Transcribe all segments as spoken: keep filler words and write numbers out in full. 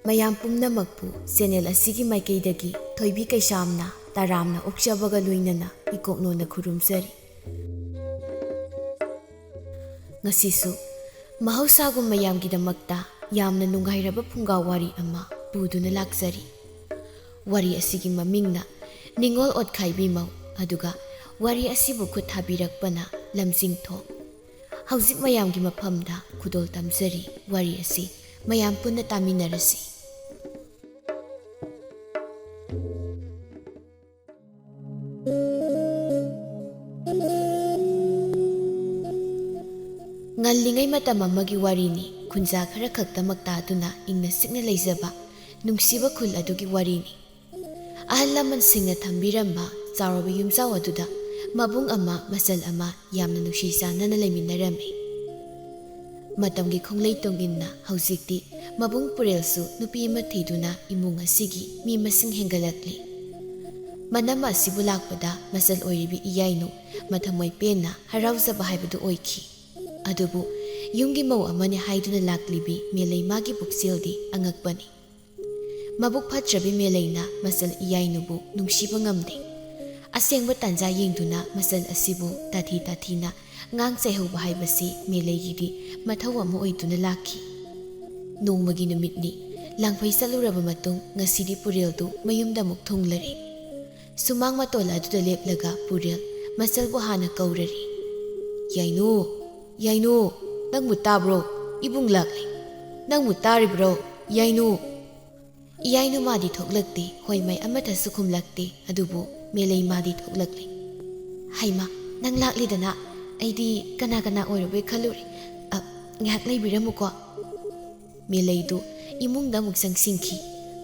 ꯃꯌꯥꯝ ꯄꯨꯝꯅꯃꯛꯄꯨ ꯆꯦꯅꯦꯜ ꯑꯁꯤꯒꯤ ꯃꯥꯏꯀꯩꯗꯒꯤ ꯊꯣꯏꯕꯤ ꯀꯩꯁꯥꯝꯅ ꯇꯔꯥꯝꯅ ꯑꯣꯛꯆꯕꯒ ꯂꯣꯏꯅꯅ ꯏꯀꯣꯛꯅꯣꯟꯅ ꯈꯨꯔꯨꯝꯖꯔꯤ꯫ ꯉꯁꯤꯁꯨ ꯃꯍꯧꯁꯥꯒꯨꯝ ꯃꯌꯥꯝꯒꯤꯗꯃꯛꯇ ꯌꯥꯝꯅ ꯅꯨꯡꯉꯥꯏꯔꯕ ꯐꯨꯡꯒꯥ ꯋꯥꯔꯤ ꯑꯃ ꯄꯨꯗꯨꯅ ꯂꯥꯛꯆꯔꯤ꯫ ꯋꯥꯔꯤ ꯑꯁꯤꯒꯤ ꯃꯃꯤꯡꯅ ꯅꯤꯡꯉꯣꯜ ꯑꯣꯠꯈꯥꯏꯕꯤ ꯃꯧ, ꯑꯗꯨꯒ ꯋꯥꯔꯤ ꯑꯁꯤꯕꯨ ꯈꯨꯠ ꯊꯥꯕꯤꯔꯛꯄꯅ ꯂꯝꯖꯤꯡꯊꯣꯡ꯫ ꯍꯧꯖꯤꯛ ꯃꯌꯥꯝꯒꯤ ꯃꯐꯝꯗ ꯈꯨꯗꯣꯜ ꯇꯝꯖꯔꯤ꯫ ꯋꯥꯔꯤ ꯑꯁꯤ ꯃꯌꯥꯝ ꯄꯨꯟꯅ ꯇꯥꯃꯤꯟꯅꯔꯁꯤ꯫ ꯉꯜꯂꯤꯉꯩ ꯃꯇꯝ ꯑꯃꯒꯤ ꯋꯥꯔꯤꯅꯤ꯫ ꯈꯨꯟꯖꯥ ꯈꯔ ꯈꯛꯇꯃꯛ ꯇꯥꯗꯨꯅ ꯏꯪꯅ ꯆꯤꯛꯅ ꯂꯩꯖꯕ ꯅꯨꯡꯁꯤꯕ ꯈꯨꯜ ꯑꯗꯨꯒꯤ ꯋꯥꯔꯤꯅꯤ꯫ ꯑꯍꯜ ꯂꯃꯟꯁꯤꯡꯅ ꯊꯝꯕꯤꯔꯝꯕ ꯆꯥꯎꯔꯕ ꯌꯨꯝꯖꯥꯎ ꯑꯗꯨꯗ ꯃꯕꯨꯡ ꯑꯃ, ꯃꯆꯜ ꯑꯃ ꯌꯥꯝꯅ ꯅꯨꯡꯁꯤ ꯆꯥꯟꯅꯅ ꯂꯩꯃꯤꯟꯅꯔꯝꯃꯤ꯫ ꯃꯇꯝꯒꯤ ꯈꯣꯡꯂꯩ ꯇꯨꯡ ꯏꯟꯅ ꯍꯧꯖꯤꯛꯇꯤ ꯃꯕꯨꯡ ꯄꯨꯔꯦꯜꯁꯨ ꯅꯨꯄꯤ ꯑꯃ ꯊꯤꯗꯨꯅ ꯏꯃꯨꯡ ꯑꯁꯤꯒꯤ ꯃꯤ ꯃꯁꯤꯡ ꯍꯦꯟꯒꯠꯂꯛꯂꯤ꯫ ꯃꯅꯝ ꯑꯁꯤꯕꯨ ꯂꯥꯛꯄꯗ ꯃꯆꯜ ꯑꯣꯏꯔꯤꯕꯤ ꯏꯌꯥꯏꯅꯨ ꯃꯊꯃꯣꯏ ꯄꯦꯟꯅ ꯍꯔꯥꯎꯖꯕ ꯍꯥꯏꯕꯗꯨ ꯑꯣꯏꯈꯤ꯫ ꯑꯗꯨꯕꯨ ꯌꯨꯝꯒꯤ ꯃꯧ ꯑꯃꯅꯤ ꯍꯥꯏꯗꯨꯅ ꯂꯥꯛꯂꯤꯕꯤ ꯃꯦꯂꯩ ꯃꯥꯒꯤ ꯄꯨꯛꯆꯦꯜꯗꯤ ꯑꯉꯛꯄꯅꯤ꯫ ꯃꯕꯨꯛ ꯐꯠꯇ꯭ꯔꯕꯤ ꯃꯦꯂꯩꯅ ꯃꯆꯜ ꯏꯌꯥꯏꯅꯨꯕꯨ ꯅꯨꯡꯁꯤꯕ ꯉꯝꯗꯦ꯫ ꯑꯁꯦꯡꯕ ꯇꯥꯟꯖꯥ ꯌꯦꯡꯗꯨꯅ ꯃꯆꯜ ꯑꯁꯤꯕꯨ ꯇꯥꯊꯤ ꯇꯥꯊꯤꯅ ꯉꯥꯡ ꯆꯩꯍꯧꯕ ꯍꯥꯏꯕꯁꯤ ꯃꯦꯂꯩꯒꯤꯗꯤ ꯃꯊꯧ ꯑꯃ ꯑꯣꯏꯗꯨꯅ ꯂꯥꯛꯈꯤ꯫ ꯅꯣꯡꯃꯒꯤ ꯅꯨꯃꯤꯠꯅꯤ꯫ ꯂꯥꯡꯐꯩ ꯆꯠꯂꯨꯔꯕ ꯃꯇꯨꯡ ꯉꯁꯤꯗꯤ ꯄꯨꯔꯦꯜꯗꯨ ꯃꯌꯨꯝꯗ ꯑꯃꯨꯛ ꯊꯨꯡꯂꯔꯦ꯫ ꯁꯨꯃꯥꯡ ꯃꯇꯣꯜ ꯑꯗꯨꯗ ꯂꯦꯞꯂꯒ ꯄꯨꯔꯦꯜ ꯃꯆꯜꯕꯨ ꯍꯥꯟꯅ ꯀꯧꯔꯔꯤ꯫ "ꯌꯥꯏꯅꯨ! ꯌꯥꯏꯅꯨ! ꯅꯪꯕꯨ ꯇꯥꯕ꯭ꯔꯣ? ꯏꯕꯨꯡ ꯂꯥꯛꯂꯦ꯫ ꯅꯪꯕꯨ ꯇꯥꯔꯤꯕ꯭ꯔꯣ? ꯌꯥꯏꯅꯨ!" ꯏꯌꯥꯏꯅꯨ ꯃꯥꯗꯤ ꯊꯣꯛꯂꯛꯇꯦ, ꯍꯣꯏ ꯃꯥꯏ ꯑꯃꯠꯇꯁꯨ ꯈꯨꯝꯂꯛꯇꯦ, ꯑꯗꯨꯕꯨ ꯃꯦꯂꯩ ꯃꯥꯗꯤ ꯊꯣꯛꯂꯛꯂꯦ꯫ "ꯍꯩꯃꯥ, ꯅꯪ ꯂꯥꯛꯂꯤꯗꯅ? ꯑꯩꯗꯤ ꯀꯅꯥ ꯀꯅꯥ ꯑꯣꯏꯔꯕꯣꯏ ꯈꯜꯂꯨꯔꯦ꯫ ꯑ, ꯉꯥꯏꯍꯥꯛ ꯂꯩꯕꯤꯔꯝꯃꯨꯀꯣ꯫" ꯃꯦꯂꯩꯗꯨ ꯏꯃꯨꯡꯗ ꯑꯃꯨꯛ ꯆꯪꯁꯤꯟꯈꯤ꯫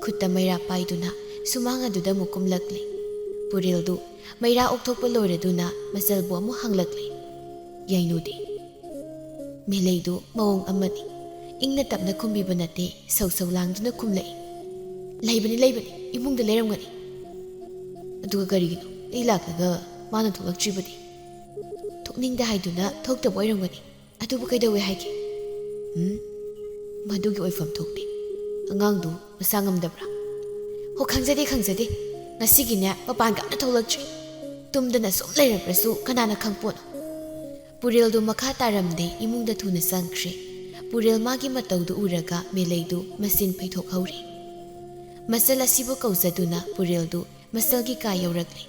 ꯈꯨꯠꯇ ꯃꯩꯔꯥ ꯄꯥꯏꯗꯨꯅ ꯁꯨꯃꯥꯡ ꯑꯗꯨꯗ ꯑꯃꯨꯛ ꯀꯨꯝꯂꯛꯂꯦ꯫ ꯄꯨꯔꯦꯜꯗꯨ ꯃꯩꯔꯥ ꯑꯣꯛꯊꯣꯛꯄ ꯂꯣꯏꯔꯗꯨꯅ ꯃꯆꯜꯕꯨ ꯑꯃꯨꯛ ꯍꯪꯂꯛꯂꯦ꯫ "ꯌꯥꯏꯅꯨꯗꯤ?" ꯃꯦꯂꯩꯗꯨ ꯃꯑꯣꯡ ꯑꯃꯅꯤ꯫ ꯏꯪꯅ ꯇꯞꯅ ꯈꯨꯝꯕꯤꯕ ꯅꯠꯇꯦ, ꯁꯧ ꯁꯧ ꯂꯥꯡꯗꯨꯅ ꯈꯨꯝꯂꯛꯏ꯫ "ꯂꯩꯕꯅꯤ, ꯂꯩꯕꯅꯤ, ꯏꯃꯨꯡꯗ ꯂꯩꯔꯝꯒꯅꯤ꯫" "ꯑꯗꯨꯒ ꯀꯔꯤꯒꯤꯅꯣ ꯑꯩ ꯂꯥꯛꯂꯒ ꯃꯥꯅ ꯊꯣꯛꯂꯛꯇ꯭ꯔꯤꯕꯗꯤ?" "ꯊꯣꯛꯅꯤꯡꯗꯦ ꯍꯥꯏꯗꯨꯅ ꯊꯣꯛꯇꯕ ꯑꯣꯏꯔꯝꯒꯅꯤ꯫ ꯑꯗꯨꯕꯨ ꯀꯩꯗꯧꯋꯦ ꯍꯥꯏꯒꯦ?" "ꯎꯝ, ꯃꯗꯨꯒꯤ ꯑꯣꯏꯐꯝ ꯊꯣꯛꯇꯦ꯫ ꯑꯉꯥꯡꯗꯨ ꯃꯁꯥ ꯉꯝꯗꯕ꯭ꯔꯥ? "ꯍꯣ, ꯈꯪꯖꯗꯦ, ꯈꯪꯖꯗꯦ꯫ ꯉꯁꯤꯒꯤꯅꯦ ꯃꯄꯥꯟꯒ ꯑꯝꯇ ꯊꯣꯛꯂꯛꯇ꯭ꯔꯤ꯫ ꯇꯨꯝꯗꯅ ꯁꯨꯝ ꯂꯩꯔꯕ꯭ꯔꯁꯨ ꯀꯅꯥꯅ ꯈꯪꯄꯣꯠꯅꯣ?" ꯄꯨꯔꯦꯜꯗꯨ ꯃꯈꯥ ꯇꯥꯔꯝꯗꯦ, ꯏꯃꯨꯡꯗ ꯊꯨꯅ ꯆꯪꯈ꯭ꯔꯦ꯫ ꯄꯨꯔꯦꯜ ꯃꯥꯒꯤ ꯃꯇꯧꯗꯨ ꯎꯔꯒ ꯃꯦꯂꯩꯗꯨ ꯃꯆꯤꯟ ꯐꯩꯊꯣꯛꯍꯧꯔꯦ꯫ ꯃꯆꯜ ꯑꯁꯤꯕꯨ ꯀꯧꯖꯗꯨꯅ ꯄꯨꯔꯦꯜꯗꯨ ꯃꯆꯜꯒꯤ ꯀꯥ ꯌꯧꯔꯛꯂꯦ꯫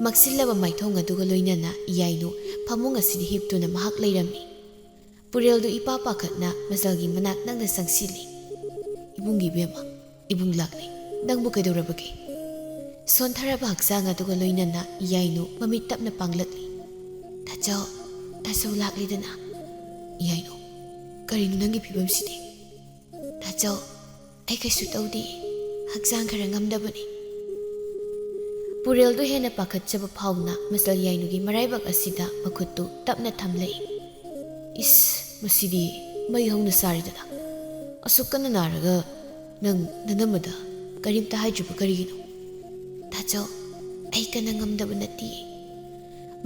ꯃꯛꯁꯤꯜꯂꯕ ꯃꯥꯏꯊꯣꯡ ꯑꯗꯨꯒ ꯂꯣꯏꯅꯅ ꯏꯌꯥꯏꯅꯨ ꯐꯃꯨꯡ ꯑꯁꯤꯗ ꯍꯤꯞꯇꯨꯅ ꯃꯍꯥꯛ ꯂꯩꯔꯝꯃꯤ꯫ ꯄꯨꯔꯦꯜꯗꯨ ꯏꯄꯥ ꯄꯥꯈꯠꯅ ꯃꯆꯜꯒꯤ ꯃꯅꯥꯛ ꯅꯛꯅ ꯆꯪꯁꯤꯜꯂꯤ꯫ "ꯏꯕꯨꯡ, ꯏꯕꯦꯝꯃ, ꯏꯕꯨꯡ ꯂꯥꯛꯂꯦ꯫ ꯅꯪꯕꯨ ꯀꯩꯗꯧꯔꯕꯒꯦ?" ꯁꯣꯟꯊꯔꯕ ꯍꯛꯆꯥꯡ ꯑꯗꯨꯒ ꯂꯣꯏꯅꯅ ꯏꯌꯥꯏꯅꯨ ꯃꯃꯤꯠ ꯇꯞꯅ ꯄꯥꯡꯂꯛꯂꯤ꯫ "ꯇꯥꯆꯧ, ꯇꯥꯆꯧ ꯂꯥꯛꯂꯦꯗꯅ?" "ꯏꯌꯥꯏꯅꯨ, ꯀꯔꯤꯅꯣ ꯅꯪꯒꯤ ꯐꯤꯕꯝꯁꯤꯗꯤ?" "ꯇꯥꯆꯧ, ꯑꯩ ꯀꯩꯁꯨ ꯇꯧꯗꯦ, ꯍꯛꯆꯥꯡ ꯈꯔ ꯉꯝꯗꯕꯅꯤ꯫" ꯄꯨꯔꯦꯜꯗꯨ ꯍꯦꯟꯅ ꯄꯥꯈꯠꯆꯕ ꯐꯥꯎꯅ ꯃꯆꯜ ꯌꯥꯏꯅꯨꯒꯤ ꯃꯔꯥꯏꯕꯛ ꯑꯁꯤꯗ ꯃꯈꯨꯠꯇꯨ ꯇꯞꯅ ꯊꯝꯂꯛꯏ꯫ "ꯏꯁ, ꯃꯁꯤꯗꯤ ꯃꯩ ꯍꯧꯅ ꯁꯥꯔꯤꯗꯅ꯫ ꯑꯁꯨꯛ ꯀꯟꯅ ꯅꯥꯔꯒ ꯅꯪ ꯅꯅꯝꯃꯗ ꯀꯔꯤꯝꯇ ꯍꯥꯏꯗ꯭ꯔꯤꯕ ꯀꯔꯤꯒꯤꯅꯣ?" "ꯇꯥꯆꯧ, ꯑꯩ ꯀꯟꯅ ꯉꯝꯗꯕ ꯅꯠꯇꯤꯌꯦ꯫"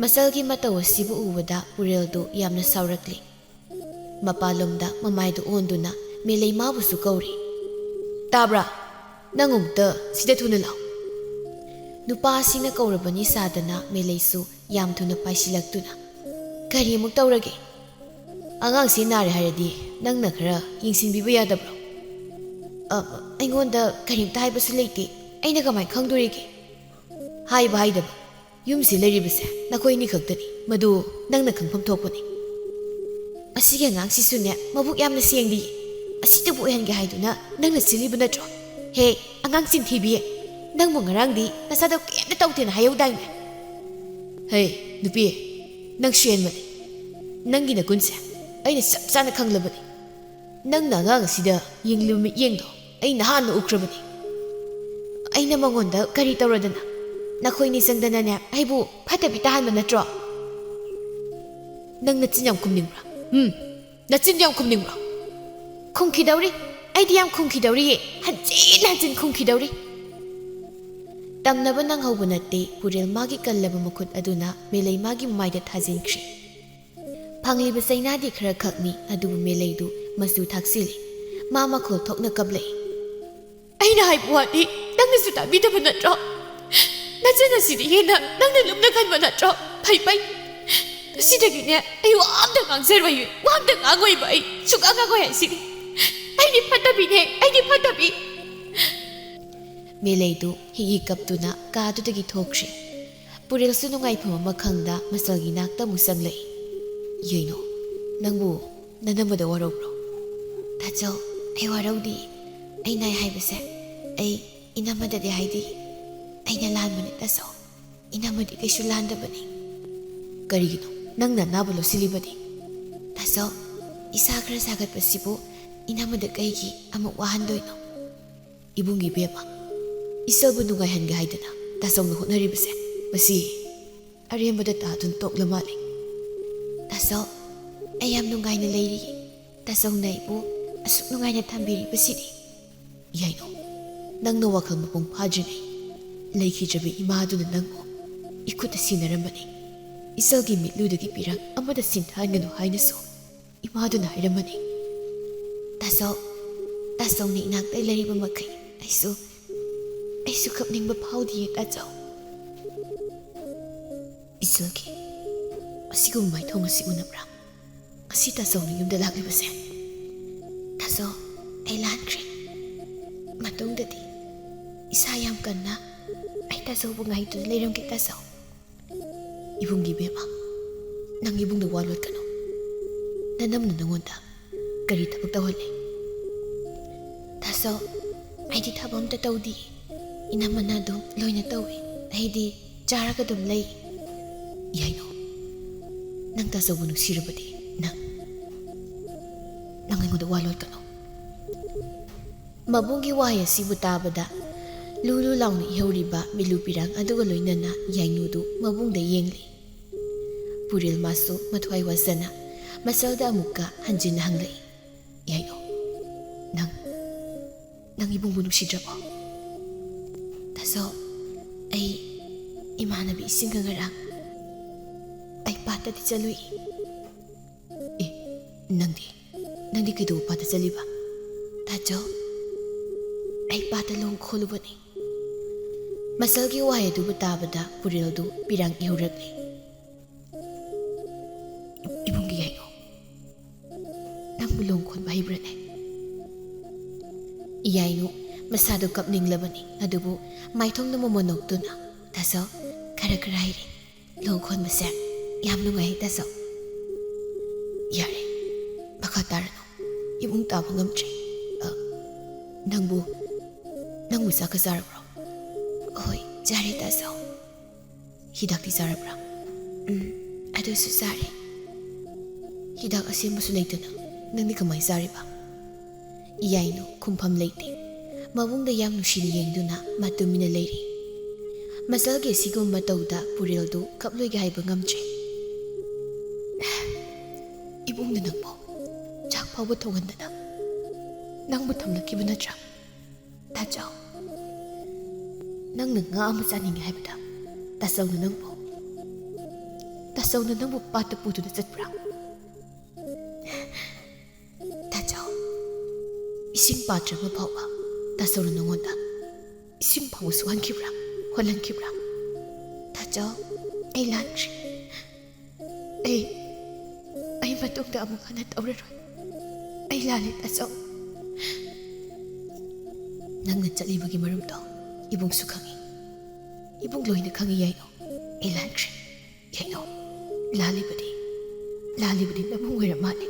ꯃꯆꯜꯒꯤ ꯃꯇꯧ ꯑꯁꯤꯕꯨ ꯎꯕꯗ ꯄꯨꯔꯦꯜꯗꯨ ꯌꯥꯝꯅ ꯁꯥꯎꯔꯛꯂꯤ꯫ ꯃꯄꯥꯟꯂꯣꯝꯗ ꯃꯃꯥꯏꯗꯨ ꯑꯣꯟꯗꯨꯅ ꯃꯦꯂꯩ ꯃꯥꯕꯨꯁꯨ ꯀꯧꯔꯤ꯫ "ꯇꯥꯕ꯭ꯔꯥ? ꯅꯪ ꯑꯃꯨꯛꯇ ꯁꯤꯗ ꯊꯨꯅ ꯂꯥꯛꯎ꯫" ꯅꯨꯄꯥꯁꯤꯡꯅ ꯀꯧꯔꯕꯅꯤ ꯁꯥꯗꯅ ꯃꯦꯂꯩꯁꯨ ꯌꯥꯝ ꯊꯨꯅ ꯄꯥꯏꯁꯤꯜꯂꯛꯇꯨꯅ, "ꯀꯔꯤ ꯑꯃꯨꯛ ꯇꯧꯔꯒꯦ? ꯑꯉꯥꯡꯁꯦ ꯅꯥꯔꯦ ꯍꯥꯏꯔꯗꯤ ꯅꯪꯅ ꯈꯔ ꯌꯦꯡꯁꯤꯟꯕꯤꯕ ꯌꯥꯗꯕ꯭ꯔꯣ?" "ꯑ, ꯑꯩꯉꯣꯟꯗ ꯀꯔꯤꯝꯇ ꯍꯥꯏꯕꯁꯨ ꯂꯩꯇꯦ, ꯑꯩꯅ ꯀꯃꯥꯏꯅ ꯈꯪꯗꯣꯔꯤꯒꯦ?" "ꯍꯥꯏꯕ ꯍꯥꯏꯗꯕ, ꯌꯨꯝꯁꯤ ꯂꯩꯔꯤꯕꯁꯦ ꯅꯈꯣꯏ ꯑꯅꯤ ꯈꯛꯇꯅꯤ, ꯃꯗꯨ ꯅꯪꯅ ꯈꯪꯐꯝ ꯊꯣꯛꯄꯅꯤ꯫ ꯑꯁꯤꯒꯤ ꯑꯉꯥꯡꯁꯤꯁꯨꯅꯦ, ꯃꯕꯨꯛ ꯌꯥꯝꯅ ꯁꯦꯡꯗꯤ꯫ ꯑꯁꯤꯗꯕꯨ ꯑꯣꯏꯍꯟꯒꯦ ꯍꯥꯏꯗꯨꯅ ꯅꯪꯅ ꯆꯦꯜꯂꯤꯕ ꯅꯠꯇ꯭ꯔꯣ? ꯍꯦ, ꯑꯉꯥꯡ ꯆꯤꯟꯊꯤꯕꯤ, ꯅꯪꯕꯨ ꯉꯔꯥꯡꯗꯤ ꯅꯁꯥꯗꯣ ꯀꯩꯝꯇ ꯇꯧꯗꯦꯅ ꯍꯥꯏꯍꯧꯗꯥꯏꯅꯦ?" "ꯍꯦ, ꯅꯨꯄꯤ, ꯅꯪ ꯁꯦꯟꯕꯅꯤ꯫ ꯅꯪꯒꯤ ꯅꯒꯨꯟꯁꯦ ꯑꯩꯅ ꯆꯞ ꯆꯥꯅ ꯈꯪꯂꯕꯅꯤ꯫ ꯅꯪꯅ ꯑꯉꯥꯡ ꯑꯁꯤꯗ ꯌꯦꯡꯂꯤꯕ ꯃꯤꯠꯌꯦꯡꯗꯣ ꯑꯩ ꯅꯍꯥꯟꯅ ꯎꯈ꯭ꯔꯕꯅꯤ꯫ ꯑꯩꯅ ꯃꯉꯣꯟꯗ ꯀꯔꯤ ꯇꯧꯔꯗꯅ? ꯅꯈꯣꯏꯅꯤ ꯆꯪꯗꯅꯅꯦ ꯑꯩꯕꯨ ꯐꯠꯇꯕꯤ ꯇꯥꯍꯟꯕ ꯅꯠꯇ꯭ꯔꯣ?" "ꯅꯪ ꯅꯆꯤꯟ ꯌꯥꯝ ꯈꯨꯝꯅꯤꯡꯕ꯭ꯔꯥ? ꯎꯝ, ꯅꯆꯤꯟ ꯌꯥꯝ ꯈꯨꯝꯅꯤꯡꯕ꯭ꯔꯥ?" "ꯈꯨꯝꯈꯤꯗꯧꯔꯤ, ꯑꯩꯗꯤ ꯌꯥꯝ ꯈꯨꯝꯈꯤꯗꯧꯔꯤꯌꯦ, ꯍꯟꯖꯤꯟ ꯍꯟꯖꯤꯟ ꯈꯨꯝꯈꯤꯗꯧꯔꯤ꯫" ꯇꯝꯅꯕ ꯅꯪꯍꯧꯕ ꯅꯠꯇꯦ, ꯄꯨꯔꯦꯜ ꯃꯥꯒꯤ ꯀꯜꯂꯕ ꯃꯈꯨꯠ ꯑꯗꯨꯅ ꯃꯦꯂꯩ ꯃꯥꯒꯤ ꯃꯃꯥꯏꯗ ꯊꯥꯖꯤꯟꯈ꯭ꯔꯦ꯫ ꯐꯪꯂꯤꯕ ꯆꯩꯅꯥꯗꯤ ꯈꯔ ꯈꯛꯅꯤ, ꯑꯗꯨꯕꯨ ꯃꯦꯂꯩꯗꯨ ꯃꯆꯨ ꯊꯥꯛꯆꯤꯜꯂꯤ꯫ ꯃꯥ ꯃꯈꯣꯜ ꯊꯣꯛꯅ ꯀꯞꯂꯛꯏ꯫ "ꯑꯩꯅ ꯍꯥꯏꯕ ꯋꯥꯗꯤ ꯅꯪꯅꯁꯨ ꯇꯥꯕꯤꯗꯕ ꯅꯠꯇ꯭ꯔꯣ? ꯅꯆꯟ ꯑꯁꯤꯗꯤ ꯍꯦꯟꯅ ꯅꯪꯅ ꯂꯨꯝꯅ ꯈꯟꯕ ꯅꯠꯇ꯭ꯔꯣ? ꯐꯩ ꯐꯩ, ꯉꯁꯤꯗꯒꯤꯅꯦ ꯑꯩ ꯋꯥ ꯑꯝꯇ ꯉꯥꯡꯖꯔꯣꯏꯌꯦ, ꯋꯥ ꯑꯝꯇ ꯉꯥꯡꯉꯣꯏꯕ, ꯑꯩ ꯁꯨꯛꯉꯥꯡ ꯉꯥꯡꯉꯣꯏ ꯍꯥꯏꯁꯤꯅꯤ꯫ ꯑꯩꯗꯤ ꯐꯠꯇꯕꯤꯅꯦ, ꯑꯩꯗꯤ ꯐꯠꯇꯕꯤ꯫" ꯃꯦꯂꯩꯗꯨ ꯍꯤ ꯍꯤ ꯀꯞꯇꯨꯅ ꯀꯥꯗꯨꯗꯒꯤ ꯊꯣꯛꯈ꯭ꯔꯦ꯫ ꯄꯨꯔꯦꯜꯁꯨ ꯅꯨꯡꯉꯥꯏꯐꯝ ꯑꯃ ꯈꯪꯗ ꯃꯆꯜꯒꯤ ꯅꯥꯛꯇ ꯑꯃꯨꯛ ꯆꯪꯂꯛꯏ꯫ "ꯌꯩꯅꯣ, ꯅꯪꯕꯨ ꯅꯅꯝꯃꯗ ꯋꯥꯔꯧꯕ꯭ꯔꯣ?" "ꯇꯥꯆꯧ, ꯑꯩ ꯋꯥꯔꯧꯗꯦ꯫ ꯑꯩꯅ ꯍꯥꯏꯕꯁꯦ ꯑꯩ ꯏꯅꯝꯃꯗꯗꯤ ꯍꯥꯏꯗꯦ꯫ ꯑꯩꯅ ꯂꯥꯟꯕꯅꯦ ꯇꯥꯆꯧ꯫ ꯏꯅꯝꯃꯗꯤ ꯀꯩꯁꯨ ꯂꯥꯟꯗꯕꯅꯤ꯫" "ꯀꯔꯤꯒꯤꯅꯣ ꯅꯪꯅ ꯑꯅꯥꯕ ꯂꯧꯁꯤꯜꯂꯤꯕꯗꯤ?" "ꯇꯥꯆꯧ, ꯏꯁꯥ ꯈꯔ ꯁꯥꯒꯠꯄꯁꯤꯕꯨ ꯏꯅꯝꯃꯗ ꯀꯩꯒꯤ ꯑꯃꯨꯛ ꯋꯥꯍꯟꯗꯣꯏꯅꯣ?" "ꯏꯕꯨꯡꯒꯤ ꯏꯕꯦꯝꯃ, ꯏꯆꯜꯕꯨ ꯅꯨꯡꯉꯥꯏꯍꯟꯒꯦ ꯍꯥꯏꯗꯅ ꯇꯥꯆꯧꯅ ꯍꯣꯠꯅꯔꯤꯕꯁꯦ ꯃꯁꯤ ꯑꯔꯦꯝꯕꯗ ꯇꯥꯗꯨꯅ ꯇꯣꯛꯂ ꯃꯥꯜꯂꯦ꯫" "ꯇꯥꯆꯧ, ꯑꯩ ꯌꯥꯝ ꯅꯨꯡꯉꯥꯏꯅ ꯂꯩꯔꯤ꯫ ꯇꯥꯆꯧꯅ ꯑꯩꯕꯨ ꯑꯁꯨꯛ ꯅꯨꯡꯉꯥꯏꯅ ꯊꯝꯕꯤꯔꯤꯕꯁꯤꯗꯤ꯫" "ꯌꯥꯏꯅꯣ, ꯅꯪꯅ ꯋꯥꯈꯜ ꯃꯄꯨꯡ ꯐꯥꯗ꯭ꯔꯤꯉꯩ ꯂꯩꯈꯤꯗ꯭ꯔꯕ ꯏꯃꯥꯗꯨꯅ ꯅꯪꯕꯨ ꯏꯈꯨꯠꯇ ꯁꯤꯟꯅꯔꯝꯕꯅꯤ꯫ ꯏꯆꯜꯒꯤ ꯃꯤꯠꯂꯨꯗꯒꯤ ꯄꯤꯔꯛ ꯑꯃꯗ ꯁꯤꯟꯊꯍꯟꯒꯅꯨ ꯍꯥꯏꯅꯁꯨ ꯏꯃꯥꯗꯨꯅ ꯍꯥꯏꯔꯝꯕꯅꯤ꯫" "ꯇꯥꯆꯧ, ꯇꯥꯆꯧꯅ ꯏꯅꯥꯛꯇ ꯂꯩꯔꯤꯕ ꯃꯈꯩ ꯑꯩꯁꯨ, ꯑꯩꯁꯨ ꯀꯞꯅꯤꯡꯕ ꯐꯥꯎꯗꯤꯌꯦ ꯇꯥꯆꯧ꯫" "ꯏꯆꯜꯒꯤ ꯑꯁꯤꯒꯨꯝꯕ ꯃꯥꯏꯊꯣꯡ ꯑꯁꯤ ꯎꯅꯕ꯭ꯔꯥ? ꯉꯁꯤ ꯇꯥꯆꯧꯅ ꯌꯨꯝꯗ ꯂꯥꯛꯂꯤꯕꯁꯦ?" "ꯇꯥꯆꯧ, ꯑꯩ ꯂꯥꯟꯈ꯭ꯔꯦ꯫ ꯃꯇꯨꯡꯗꯗꯤ ꯏꯁꯥ ꯌꯥꯝ ꯀꯟꯅ ꯑꯩ ꯇꯥꯆꯧꯕꯨ ꯉꯥꯏꯗꯨꯅ ꯂꯩꯔꯝꯒꯦ ꯇꯥꯆꯧ꯫" "ꯏꯕꯨꯡꯒꯤ ꯏꯕꯦꯝꯃ, ꯅꯪ ꯏꯕꯨꯡꯗ ꯋꯥ ꯂꯣꯠꯀꯅꯨ꯫ ꯅꯅꯝꯅ ꯅꯪꯉꯣꯟꯗ ꯀꯔꯤ ꯊꯕꯛ ꯇꯧꯍꯜꯂꯦ?" "ꯇꯥꯆꯧ, ꯑꯩꯗꯤ ꯊꯕꯛ ꯑꯝꯇ ꯇꯧꯗꯦ꯫ ꯏꯅꯝꯃꯅ ꯑꯗꯨꯝ ꯂꯣꯏꯅ ꯇꯧꯏ꯫ ꯑꯩꯗꯤ ꯆꯥꯔꯒ ꯑꯗꯨꯝ ꯂꯩ꯫" "ꯌꯥꯏꯅꯣ, ꯅꯪ ꯇꯥꯆꯧꯕꯨ ꯅꯨꯡꯁꯤꯔꯕꯗꯤ ꯅꯪ, ꯅꯪ ꯑꯩꯉꯣꯟꯗ ꯋꯥ ꯂꯣꯠꯀꯅꯨ꯫" ꯃꯕꯨꯡꯒꯤ ꯋꯥꯍꯩ ꯑꯁꯤꯕꯨ ꯇꯥꯕꯗ ꯂꯨ ꯂꯨ ꯂꯥꯎꯅ ꯏꯍꯧꯔꯤꯕ ꯃꯤꯠꯂꯨ ꯄꯤꯔꯥꯡ ꯑꯗꯨꯒ ꯂꯣꯏꯅꯅ ꯌꯥꯏꯅꯨꯗꯨ ꯃꯕꯨꯡꯗ ꯌꯦꯡꯂꯤ꯫ ꯄꯨꯔꯦꯜ ꯃꯥꯁꯨ ꯃꯊ꯭ꯋꯥꯏ ꯋꯥꯖꯅ ꯃꯆꯜꯗ ꯑꯃꯨꯛꯀ ꯍꯟꯖꯤꯟꯅ ꯍꯪꯂꯛꯏ, "ꯌꯥꯏꯅꯨ, ꯅꯪ, ꯅꯪ ꯏꯕꯨꯡꯕꯨ ꯅꯨꯡꯁꯤꯗ꯭ꯔꯕꯣ?" "ꯇꯥꯆꯧ, ꯑꯩ ꯏꯃꯥꯟꯅꯕꯤ ꯏꯁꯤꯡꯒ ꯉꯔꯥꯡ ꯑꯩ ꯄꯥꯠꯇꯗꯤ ꯆꯠꯂꯨꯏ꯫" "ꯑꯦ, ꯅꯪꯗꯤ, ꯅꯪꯗꯤ ꯀꯩꯗꯧꯕ ꯄꯥꯠꯇ ꯆꯠꯂꯤꯕ? "ꯑꯆꯧ, ꯑꯩ ꯄꯥꯠꯇ ꯂꯣꯡ ꯈꯣꯜꯂꯨꯕꯅꯤ꯫" ꯃꯁꯜꯒꯤ ꯋꯥꯍꯩ ꯑꯗꯨꯕꯨ ꯇꯥꯕꯗ ꯄꯨꯔꯦꯜꯗꯨ ꯄꯤꯔꯥꯡ ꯏꯍꯧꯔꯛꯂꯤ꯫ "ꯏꯕꯨꯡꯒꯤ ꯌꯥꯏꯅꯣ, ꯅꯪꯕꯨ ꯂꯣꯡ ꯈꯣꯟꯕ ꯍꯩꯕ꯭ꯔꯅꯦ?" ꯏꯌꯥꯏꯅꯨ ꯃꯁꯥꯗꯨ ꯀꯞꯅꯤꯡꯂꯕꯅꯤ, ꯑꯗꯨꯕꯨ ꯃꯥꯏꯊꯣꯡꯗ ꯃꯣꯃꯣꯟ ꯅꯣꯛꯇꯨꯅ, "ꯇꯥꯆꯧ, ꯈꯔ ꯈꯔ ꯍꯩꯔꯦ꯫ ꯂꯣꯡ ꯈꯣꯟꯕꯁꯦ ꯌꯥꯝ ꯅꯨꯡꯉꯥꯏ, ꯇꯥꯆꯧ꯫" "ꯌꯥꯔꯦ, ꯃꯈꯥ ꯇꯥꯔꯅꯨ꯫ ꯏꯕꯨꯡ ꯇꯥꯕ ꯉꯝꯗ꯭ꯔꯦ꯫ ꯑ, ꯅꯪꯕꯨ, ꯅꯪꯕꯨ ꯆꯥꯛꯀ ꯆꯥꯔꯕ꯭ꯔꯣ?" "ꯍꯣꯏ, ꯆꯥꯔꯦ, ꯇꯥꯆꯧ꯫" "ꯍꯤꯗꯥꯛꯇꯤ ꯆꯥꯔꯕ꯭ꯔꯥ?" "ꯎꯝ, ꯑꯗꯨꯁꯨ ꯆꯥꯔꯦ꯫" "ꯍꯤꯗꯥꯛ ꯑꯁꯦꯡꯕꯁꯨ ꯂꯩꯇꯅ ꯅꯪꯗꯤ ꯀꯃꯥꯏ ꯆꯥꯔꯤꯕ?" ꯏꯌꯥꯏꯅꯨ ꯈꯨꯝꯐꯝ ꯂꯩꯇꯦ꯫ ꯃꯕꯨꯡꯗ ꯌꯥꯝ ꯅꯨꯡꯁꯤꯅ ꯌꯦꯡꯗꯨꯅ ꯃꯥ ꯇꯨꯃꯤꯟꯅ ꯂꯩꯔꯤ꯫ ꯃꯆꯜꯒꯤ ꯑꯁꯤꯒꯨꯝꯕ ꯃꯇꯧꯗ ꯄꯨꯔꯦꯜꯗꯨ ꯀꯞꯂꯣꯏꯒꯦ ꯍꯥꯏꯕ ꯉꯝꯗ꯭ꯔꯦ꯫ "ꯏꯕꯨꯡꯅ ꯅꯪꯕꯨ ꯆꯥꯛ ꯐꯥꯎꯕ ꯊꯣꯡꯍꯟꯗꯅ ꯅꯪꯕꯨ ꯊꯝꯂꯛꯈꯤꯕ ꯅꯠꯇ꯭ꯔꯥ? ꯇꯥꯆꯧ, ꯅꯪꯅ ꯉꯥ ꯑꯃ ꯆꯥꯅꯤꯡꯉꯦ ꯍꯥꯏꯕꯗ ꯇꯥꯆꯧꯅ ꯅꯪꯕꯨ, ꯇꯥꯆꯧꯅ ꯅꯪꯕꯨ ꯄꯥꯠꯇ ꯄꯨꯗꯨꯅ ꯆꯠꯄ꯭ꯔꯥ? ꯇꯥꯆꯧ, ꯏꯁꯤꯡ ꯄꯥꯇ꯭ꯔ ꯑꯃ ꯐꯥꯎꯕ ꯇꯥꯆꯧꯅ ꯅꯉꯣꯟꯗ ꯏꯁꯤꯡ ꯐꯥꯎꯕ ꯁꯣꯛꯍꯟꯈꯤꯕ꯭ꯔꯥ, ꯍꯣꯜꯍꯟꯈꯤꯕ꯭ꯔꯥ? ꯇꯥꯆꯧ, ꯑꯩ ꯂꯥꯟꯈ꯭ꯔꯦ꯫ ꯑꯩ, ꯑꯩ ꯃꯇꯨꯡꯗ ꯑꯃꯨꯛ ꯍꯟꯅ ꯇꯧꯔꯔꯣꯏ꯫ ꯑꯩ ꯂꯥꯜꯂꯦ, ꯇꯥꯆꯧ꯫" "ꯅꯪꯅ ꯆꯠꯂꯤꯕꯒꯤ ꯃꯔꯝꯗꯣ ꯏꯕꯨꯡꯁꯨ ꯈꯪꯏ꯫ ꯏꯕꯨꯡ ꯂꯣꯏꯅ ꯈꯪꯏ, ꯌꯥꯏꯅꯣ꯫ ꯑꯩ ꯂꯥꯟꯈ꯭ꯔꯦ, ꯌꯥꯏꯅꯣ꯫ ꯂꯥꯜꯂꯤꯕꯗꯤ, ꯂꯥꯜꯂꯤꯕꯗꯤ ꯅꯕꯨꯡ ꯑꯣꯏꯔ ꯃꯥꯜꯂꯦ꯫"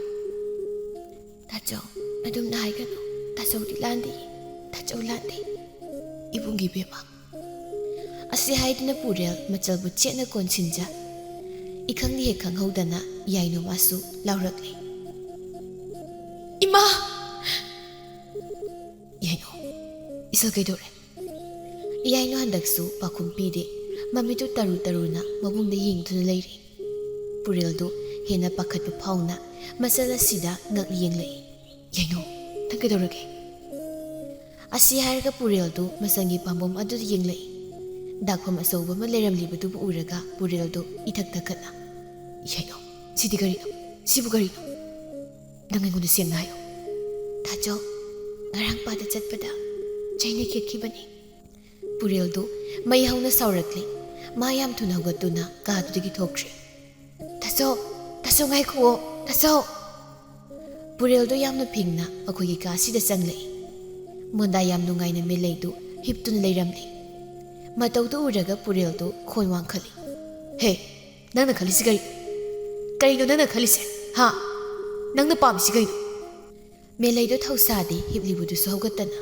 "ꯇꯥꯆꯧ, ꯑꯗꯨꯝꯅ ꯍꯥꯏꯒꯅꯨ꯫ ꯇꯥꯆꯧꯗꯤ ꯂꯥꯟꯗꯦ, ꯇꯥꯆꯧ ꯂꯥꯟꯗꯦ꯫ ꯏꯕꯨꯡꯒꯤ ꯏꯕꯦꯝꯃ꯫" ꯑꯁꯤ ꯍꯥꯏꯗꯨꯅ ꯄꯨꯔꯦꯜ ꯃꯆꯜꯕꯨ ꯆꯦꯠꯅ ꯀꯣꯟꯁꯤꯟꯖ, ꯏꯈꯪꯗꯤ ꯍꯦꯛ ꯈꯪꯍꯧꯗꯅ ꯌꯥꯏꯅꯨ ꯃꯥꯁꯨ ꯂꯥꯎꯔꯛꯂꯦ꯫ "ꯏꯃꯥ!" "ꯌꯥꯏꯅꯨ, ꯏꯆꯜ ꯀꯩꯗꯧꯔꯦ?" ꯌꯥꯏꯅꯨ ꯍꯟꯗꯛꯁꯨ ꯄꯥꯎꯈꯨꯝ ꯄꯤꯗꯦ꯫ ꯃꯃꯤꯠꯇꯨ ꯇꯔꯨ ꯇꯔꯨꯅ ꯃꯕꯨꯡꯗ ꯌꯦꯡꯗꯨꯅ ꯂꯩꯔꯤ꯫ ꯄꯨꯔꯦꯜꯗꯨ ꯍꯦꯟꯅ ꯄꯥꯈꯠꯄ ꯐꯥꯎꯅ ꯃꯆꯜ ꯑꯁꯤꯗ ꯉꯛ ꯌꯦꯡꯂꯛꯏ꯫ "ꯌꯥꯏꯅꯨ, ꯅꯪ ꯀꯩꯗꯧꯔꯒꯦ?" ꯑꯁꯤ ꯍꯥꯏꯔꯒ ꯄꯨꯔꯦꯜꯗꯨ ꯃꯆꯜꯒꯤ ꯄꯥꯝꯕꯣꯝ ꯑꯗꯨꯗ ꯌꯦꯡꯂꯛꯏ꯫ ꯗꯥꯛꯐꯝ ꯑꯆꯧꯕ ꯑꯃ ꯂꯩꯔꯝꯂꯤꯕꯗꯨꯕꯨ ꯎꯔꯒ ꯄꯨꯔꯦꯜꯗꯨ ꯏꯊꯛ ꯊꯛꯀꯠꯅ, "ꯌꯥꯏꯅꯨ, ꯁꯤꯗꯤ ꯀꯔꯤꯅꯣ? ꯁꯤꯕꯨ ꯀꯔꯤꯅꯣ? ꯅꯪ ꯑꯩꯉꯣꯟꯗ ꯁꯦꯡꯅ ꯍꯥꯏꯌꯨ꯫" "ꯇꯥꯆꯧ, ꯉꯔꯥꯡ ꯄꯥꯗ ꯆꯠꯄꯗ ꯆꯩꯅ ꯈꯦꯠꯈꯤꯕꯅꯤ꯫ ꯄꯨꯔꯦꯜꯗꯨ ꯃꯩ ꯍꯧꯅ ꯁꯥꯎꯔꯛꯂꯦ꯫ ꯃꯥ ꯌꯥꯝ ꯊꯨꯅ ꯍꯧꯒꯠꯇꯨꯅ ꯀꯥꯗꯨꯗꯒꯤ ꯊꯣꯛꯈ꯭ꯔꯦ꯫ "ꯇꯥꯆꯧ, ꯇꯥꯆꯧ, ꯉꯥꯏꯈꯨꯑꯣ, ꯇꯥꯆꯧ!" ꯄꯨꯔꯦꯜꯗꯨ ꯌꯥꯝꯅ ꯐꯤꯡꯅ ꯃꯈꯣꯏꯒꯤ ꯀꯥꯁꯤꯗ ꯆꯪꯂꯛꯏ꯫ ꯃꯣꯟꯗꯥ ꯌꯥꯝ ꯅꯨꯡꯉꯥꯏꯅ ꯃꯦꯂꯩꯗꯨ ꯍꯤꯞꯇꯨꯅ ꯂꯩꯔꯝꯂꯤ꯫ ꯃꯇꯧꯗꯨ ꯎꯔꯒ ꯄꯨꯔꯦꯜꯗꯨ ꯈꯣꯟ ꯋꯥꯡꯈꯠꯂꯤ꯫ "ꯍꯦ, ꯅꯪꯅ ꯈꯜꯂꯤꯁꯤ ꯀꯔꯤ? ꯀꯔꯤꯅꯣ ꯅꯪꯅ ꯈꯜꯂꯤꯁꯦ? ꯍꯥ? ꯅꯪꯅ ꯄꯥꯝꯃꯤꯁꯤ ꯀꯩꯅꯣ?" ꯃꯦꯂꯩꯗꯣ ꯊꯧꯁꯥꯗꯦ, ꯍꯤꯞꯂꯤꯕꯗꯨꯁꯨ ꯍꯧꯒꯠꯇꯅ꯫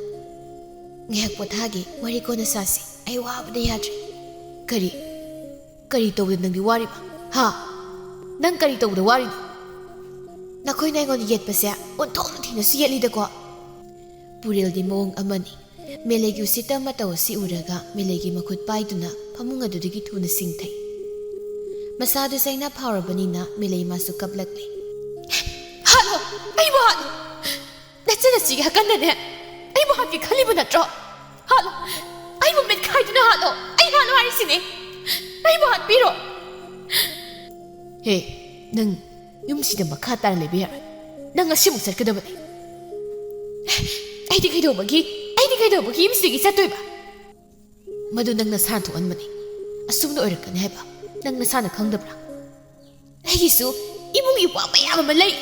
"ꯉꯥꯏꯍꯥꯛ ꯄꯣꯊꯥꯒꯦ, ꯋꯥꯔꯤ ꯀꯣꯟꯅ ꯁꯥꯁꯤ꯫ ꯑꯩ ꯋꯥꯕꯗ ꯌꯥꯗ꯭ꯔꯦ꯫" "ꯀꯔꯤ? ꯀꯔꯤ ꯇꯧꯕꯗ ꯅꯪꯗꯤ ꯋꯥꯔꯤꯕ? ꯍꯥ? ꯅꯪ ꯀꯔꯤ ꯇꯧꯕꯗ ꯋꯥꯔꯤꯅꯣ? ꯅꯈꯣꯏꯅ ꯑꯩꯉꯣꯟꯗ ꯌꯦꯠꯄꯁꯦ ꯑꯣꯟꯊꯣꯛꯅ ꯊꯤꯅꯁꯨ ꯌꯦꯠꯂꯤꯗꯀꯣ?" ꯄꯨꯔꯦꯜꯗꯤ ꯃꯑꯣꯡ ꯑꯃꯅꯤ꯫ ꯃꯦꯂꯩꯒꯤ ꯎꯁꯤꯠꯇ ꯃꯇꯧ ꯑꯁꯤ ꯎꯔꯒ ꯃꯦꯂꯩꯒꯤ ꯃꯈꯨꯠ ꯄꯥꯏꯗꯨꯅ ꯐꯃꯨꯡ ꯑꯗꯨꯗꯒꯤ ꯊꯨꯅ ꯁꯤꯡꯊꯩ꯫ ꯃꯁꯥꯗꯨ ꯆꯩꯅꯥ ꯐꯥꯎꯔꯕꯅꯤꯅ ꯃꯦꯂꯩ ꯃꯥꯁꯨ ꯀꯞꯂꯛꯂꯦ꯫ "ꯍꯥꯠꯂꯣ! ꯑꯩꯕꯨ ꯍꯥꯠꯂꯣ! ꯅꯆꯟ ꯑꯁꯤꯒꯤ ꯍꯥꯀꯟꯗꯅꯦ ꯑꯩꯕꯨ ꯍꯥꯠꯀꯦ ꯈꯜꯂꯤꯕ ꯅꯠꯇ꯭ꯔꯣ? ꯍꯥꯠꯂꯣ! ꯑꯩꯕꯨ ꯃꯤꯠꯈꯥꯏꯗꯨꯅ ꯍꯥꯠꯂꯣ! ꯑꯩ ꯍꯥꯠꯂꯣ ꯍꯥꯏꯔꯤꯁꯤꯅꯦ! ꯑꯩꯕꯨ ꯍꯥꯠꯄꯤꯔꯣ!" "ꯍꯦ, ꯅꯪ ꯌꯨꯝꯁꯤꯗ ꯃꯈꯥ ꯇꯥꯅ ꯂꯩꯕ ꯌꯥꯔꯣꯏ꯫ ꯅꯪ ꯉꯁꯤꯃꯛ ꯆꯠꯀꯗꯕꯅꯤ꯫" "ꯑꯩꯗꯤ ꯀꯩꯗꯧꯕꯒꯤ, ꯑꯩꯗꯤ ꯀꯩꯗꯧꯕꯒꯤ ꯌꯨꯝꯁꯤꯗꯒꯤ ꯆꯠꯇꯣꯏꯕ?" "ꯃꯗꯨ ꯅꯪ ꯅꯁꯥꯅ ꯊꯣꯛꯍꯟꯕꯅꯤ꯫ ꯑꯁꯨꯝꯅ ꯑꯣꯏꯔꯛꯀꯅꯤ ꯍꯥꯏꯕ ꯅꯪ ꯅꯁꯥꯅ ꯈꯪꯗꯕ꯭ꯔꯥ? ꯑꯩꯒꯤꯁꯨ ꯏꯃꯨꯡꯒꯤ ꯋꯥ ꯃꯌꯥꯝ ꯑꯃ ꯂꯩ꯫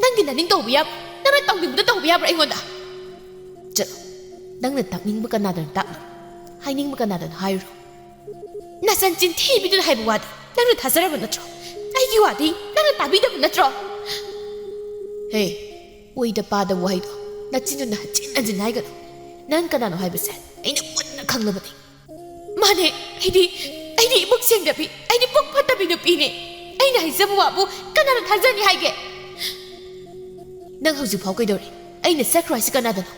ꯅꯪꯒꯤ ꯅꯅꯤꯡ ꯇꯧꯕ ꯌꯥꯕ, ꯅꯪꯅ ꯇꯧꯅꯤꯡꯕꯗ ꯇꯧꯕ ꯌꯥꯕ꯭ꯔꯥ ꯑꯩꯉꯣꯟꯗ? ꯆꯠꯂꯣ, ꯅꯪꯅ ꯇꯥꯛꯅꯤꯡꯕ ꯀꯅꯥꯗꯅ ꯇꯥꯛꯂꯨꯔꯣ, ꯍꯥꯏꯅꯤꯡꯕ ꯀꯅꯥꯗꯅ ꯍꯥꯏꯔꯨꯔꯣ꯫ ꯅꯆꯟ ꯆꯤꯟꯊꯤꯕꯤꯗꯨꯅ ꯍꯥꯏꯕ ꯋꯥꯗꯤ ꯅꯪꯅ ꯊꯥꯖꯔꯕ ꯅꯠꯇ꯭ꯔꯣ? ꯑꯩꯒꯤ ꯋꯥꯗꯤ ꯅꯪꯅ ꯇꯥꯕꯤꯗꯕ ꯅꯠꯇ꯭ꯔꯣ?" "ꯍꯦ, ꯑꯣꯏꯗ ꯄꯥꯗꯕ ꯋꯥꯍꯩꯗꯣ ꯅꯆꯤꯟꯗꯨꯅ ꯍꯟꯖꯤꯟ ꯍꯟꯖꯤꯟ ꯍꯥꯏꯒꯅꯨ꯫ ꯅꯪ ꯀꯅꯥꯅꯣ ꯍꯥꯏꯕꯁꯦ ꯑꯩꯅ ꯃꯨꯟꯅ ꯈꯪꯂꯕꯅꯤ꯫" "ꯃꯥꯅꯦ, ꯑꯩꯗꯤ, ꯑꯩꯗꯤ ꯏꯕꯨꯛ ꯁꯦꯡꯗꯕꯤ, ꯑꯩꯗꯤ ꯄꯨꯛ ꯐꯠꯇꯕꯤ ꯅꯨꯄꯤꯅꯦ꯫ ꯑꯩꯅ ꯍꯥꯏꯖꯕ ꯋꯥꯕꯨ ꯀꯅꯥꯅ ꯊꯥꯖꯅꯤ ꯍꯥꯏꯒꯦ?" "ꯅꯪ ꯍꯧꯖꯤꯛ ꯐꯥꯎ ꯀꯩꯗꯧꯔꯤ? ꯑꯩꯅ ꯆꯠꯈ꯭ꯔꯣ ꯍꯥꯏꯁꯤ ꯀꯅꯥꯗꯅꯣ?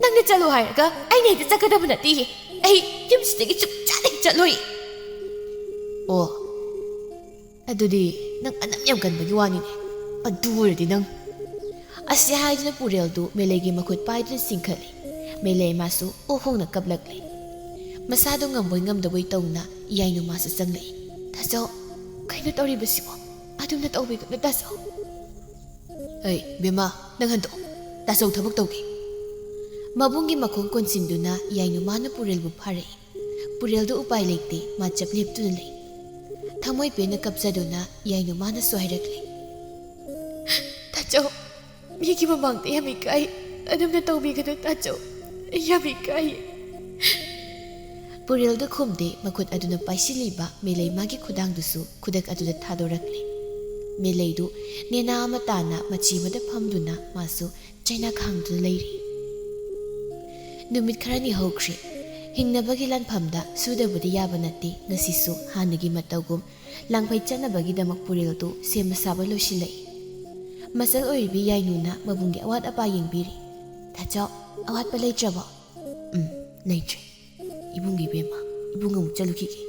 ꯅꯪꯅ ꯆꯠꯂꯣ ꯍꯥꯏꯔꯒ ꯑꯩꯅ ꯍꯦꯛꯇ ꯆꯠꯀꯗꯕ ꯅꯠꯇꯦ꯫ ꯑꯩ ꯌꯨꯝꯁꯤꯗꯒꯤ ꯆꯨꯞ ꯆꯥꯅ ꯍꯦꯛ ꯆꯠꯂꯣꯏ꯫" "ꯑꯣ, ꯑꯗꯨꯗꯤ ꯅꯪ ꯑꯅꯝ ꯌꯥꯝ ꯀꯟꯕꯒꯤ ꯋꯥꯅꯤꯅꯦ꯫ ꯑꯗꯨ ꯑꯣꯏꯔꯗꯤ ꯅꯪ꯫" ꯑꯁꯤ ꯍꯥꯏꯗꯨꯅ ꯄꯨꯔꯦꯜꯗꯨ ꯃꯦꯂꯩꯒꯤ ꯃꯈꯨꯠ ꯄꯥꯏꯗꯨꯅ ꯆꯤꯡꯈꯠꯂꯤ꯫ ꯃꯦꯂꯩ ꯃꯥꯁꯨ ꯑꯣ ꯍꯣꯡꯅ ꯀꯞꯂꯛꯂꯤ꯫ ꯃꯁꯥꯗꯨ ꯉꯝꯕꯣꯏ ꯉꯝꯗꯕꯣꯏ ꯇꯧꯅ ꯏꯌꯥꯏ ꯅꯨꯃꯥꯁꯨ ꯆꯪꯂꯛꯏ꯫ "ꯇꯥꯆꯧ, ꯀꯩꯅꯣ ꯇꯧꯔꯤꯕꯁꯤꯕꯣ? ꯑꯗꯨꯝꯅ ꯇꯧꯕꯤꯒꯅꯨ ꯇꯥꯆꯧ꯫" "ꯑꯩ, ꯕꯦꯝꯃ, ꯅꯪ ꯍꯟꯗꯣꯛꯑꯣ꯫ ꯇꯥꯆꯧ ꯊꯕꯛ ꯇꯧꯒꯦ꯫ ꯃꯕꯨꯡꯒꯤ ꯃꯈꯣꯡ ꯀꯣꯟꯁꯤꯟꯗꯨꯅ ꯌꯥꯏꯅꯨ ꯃꯥꯅ ꯄꯨꯔꯦꯜꯕꯨ ꯐꯥꯔꯛꯏ꯫ ꯄꯨꯔꯦꯜꯗꯨ ꯎꯄꯥꯏ ꯂꯩꯇꯦ, ꯃꯥ ꯆꯞ ꯂꯦꯞꯇꯨꯅ ꯂꯩ꯫ ꯊꯃꯣꯏ ꯄꯦꯟꯅ ꯀꯞꯆꯗꯨꯅ ꯌꯥꯏꯅꯨ ꯃꯥꯅꯁꯨ ꯍꯥꯏꯔꯛꯂꯦ, "ꯇꯥꯆꯧ, ꯃꯤꯒꯤ ꯃꯃꯥꯡꯗ ꯌꯥꯝ ꯏꯀꯥꯏ꯫ ꯑꯗꯨꯝꯅ ꯇꯧꯕꯤꯒꯅꯨ ꯇꯥꯆꯧ, ꯑꯩ ꯌꯥꯝ ꯏꯀꯥꯏ꯫" ꯄꯨꯔꯦꯜꯗꯨ ꯈꯨꯝꯗꯦ, ꯃꯈꯨꯠ ꯑꯗꯨꯅ ꯄꯥꯏꯁꯤꯜꯂꯤꯕ ꯃꯦꯂꯩ ꯃꯥꯒꯤ ꯈꯨꯗꯥꯡꯗꯨꯁꯨ ꯈꯨꯗꯛ ꯑꯗꯨꯗ ꯊꯥꯗꯣꯔꯛꯂꯦ꯫ ꯃꯦꯂꯩꯗꯨ ꯅꯦꯅꯥ ꯑꯃ ꯇꯥꯅ ꯃꯆꯤ ꯑꯃꯗ ꯐꯝꯗꯨꯅ ꯃꯥꯁꯨ ꯆꯩꯅꯥ ꯈꯥꯡꯗꯨꯅ ꯂꯩꯔꯤ꯫ ꯅꯨꯃꯤꯠ ꯈꯔꯅꯤ ꯍꯧꯈ꯭ꯔꯦ꯫ ꯍꯤꯡꯅꯕꯒꯤ ꯂꯥꯟꯐꯝꯗ ꯁꯨꯗꯕꯗꯤ ꯌꯥꯕ ꯅꯠꯇꯦ꯫ ꯉꯁꯤꯁꯨ ꯍꯥꯟꯅꯒꯤ ꯃꯇꯧꯒꯨꯝ ꯂꯥꯡꯐꯩ ꯆꯠꯅꯕꯒꯤꯗꯃꯛ ꯄꯨꯔꯦꯜꯗꯨ ꯁꯦꯝꯕ ꯁꯥꯕ ꯂꯣꯏꯁꯤꯜꯂꯛꯏ꯫ ꯃꯆꯜ ꯑꯣꯏꯔꯤꯕꯤ ꯌꯥꯏꯅꯨꯅ ꯃꯕꯨꯡꯒꯤ ꯑꯋꯥꯠ ꯑꯄꯥ ꯌꯦꯡꯕꯤꯔꯤ꯫ "ꯇꯥꯆꯧ, ꯑꯋꯥꯠꯄ ꯂꯩꯇ꯭ꯔꯕꯣ?" "ꯎꯝ, ꯂꯩꯇ꯭ꯔꯦ꯫ ꯏꯕꯨꯡꯒꯤ ꯏꯕꯦꯝꯃ, ꯏꯕꯨꯡ ꯑꯃꯨꯛ ꯆꯠꯂꯨꯈꯤꯒꯦ꯫"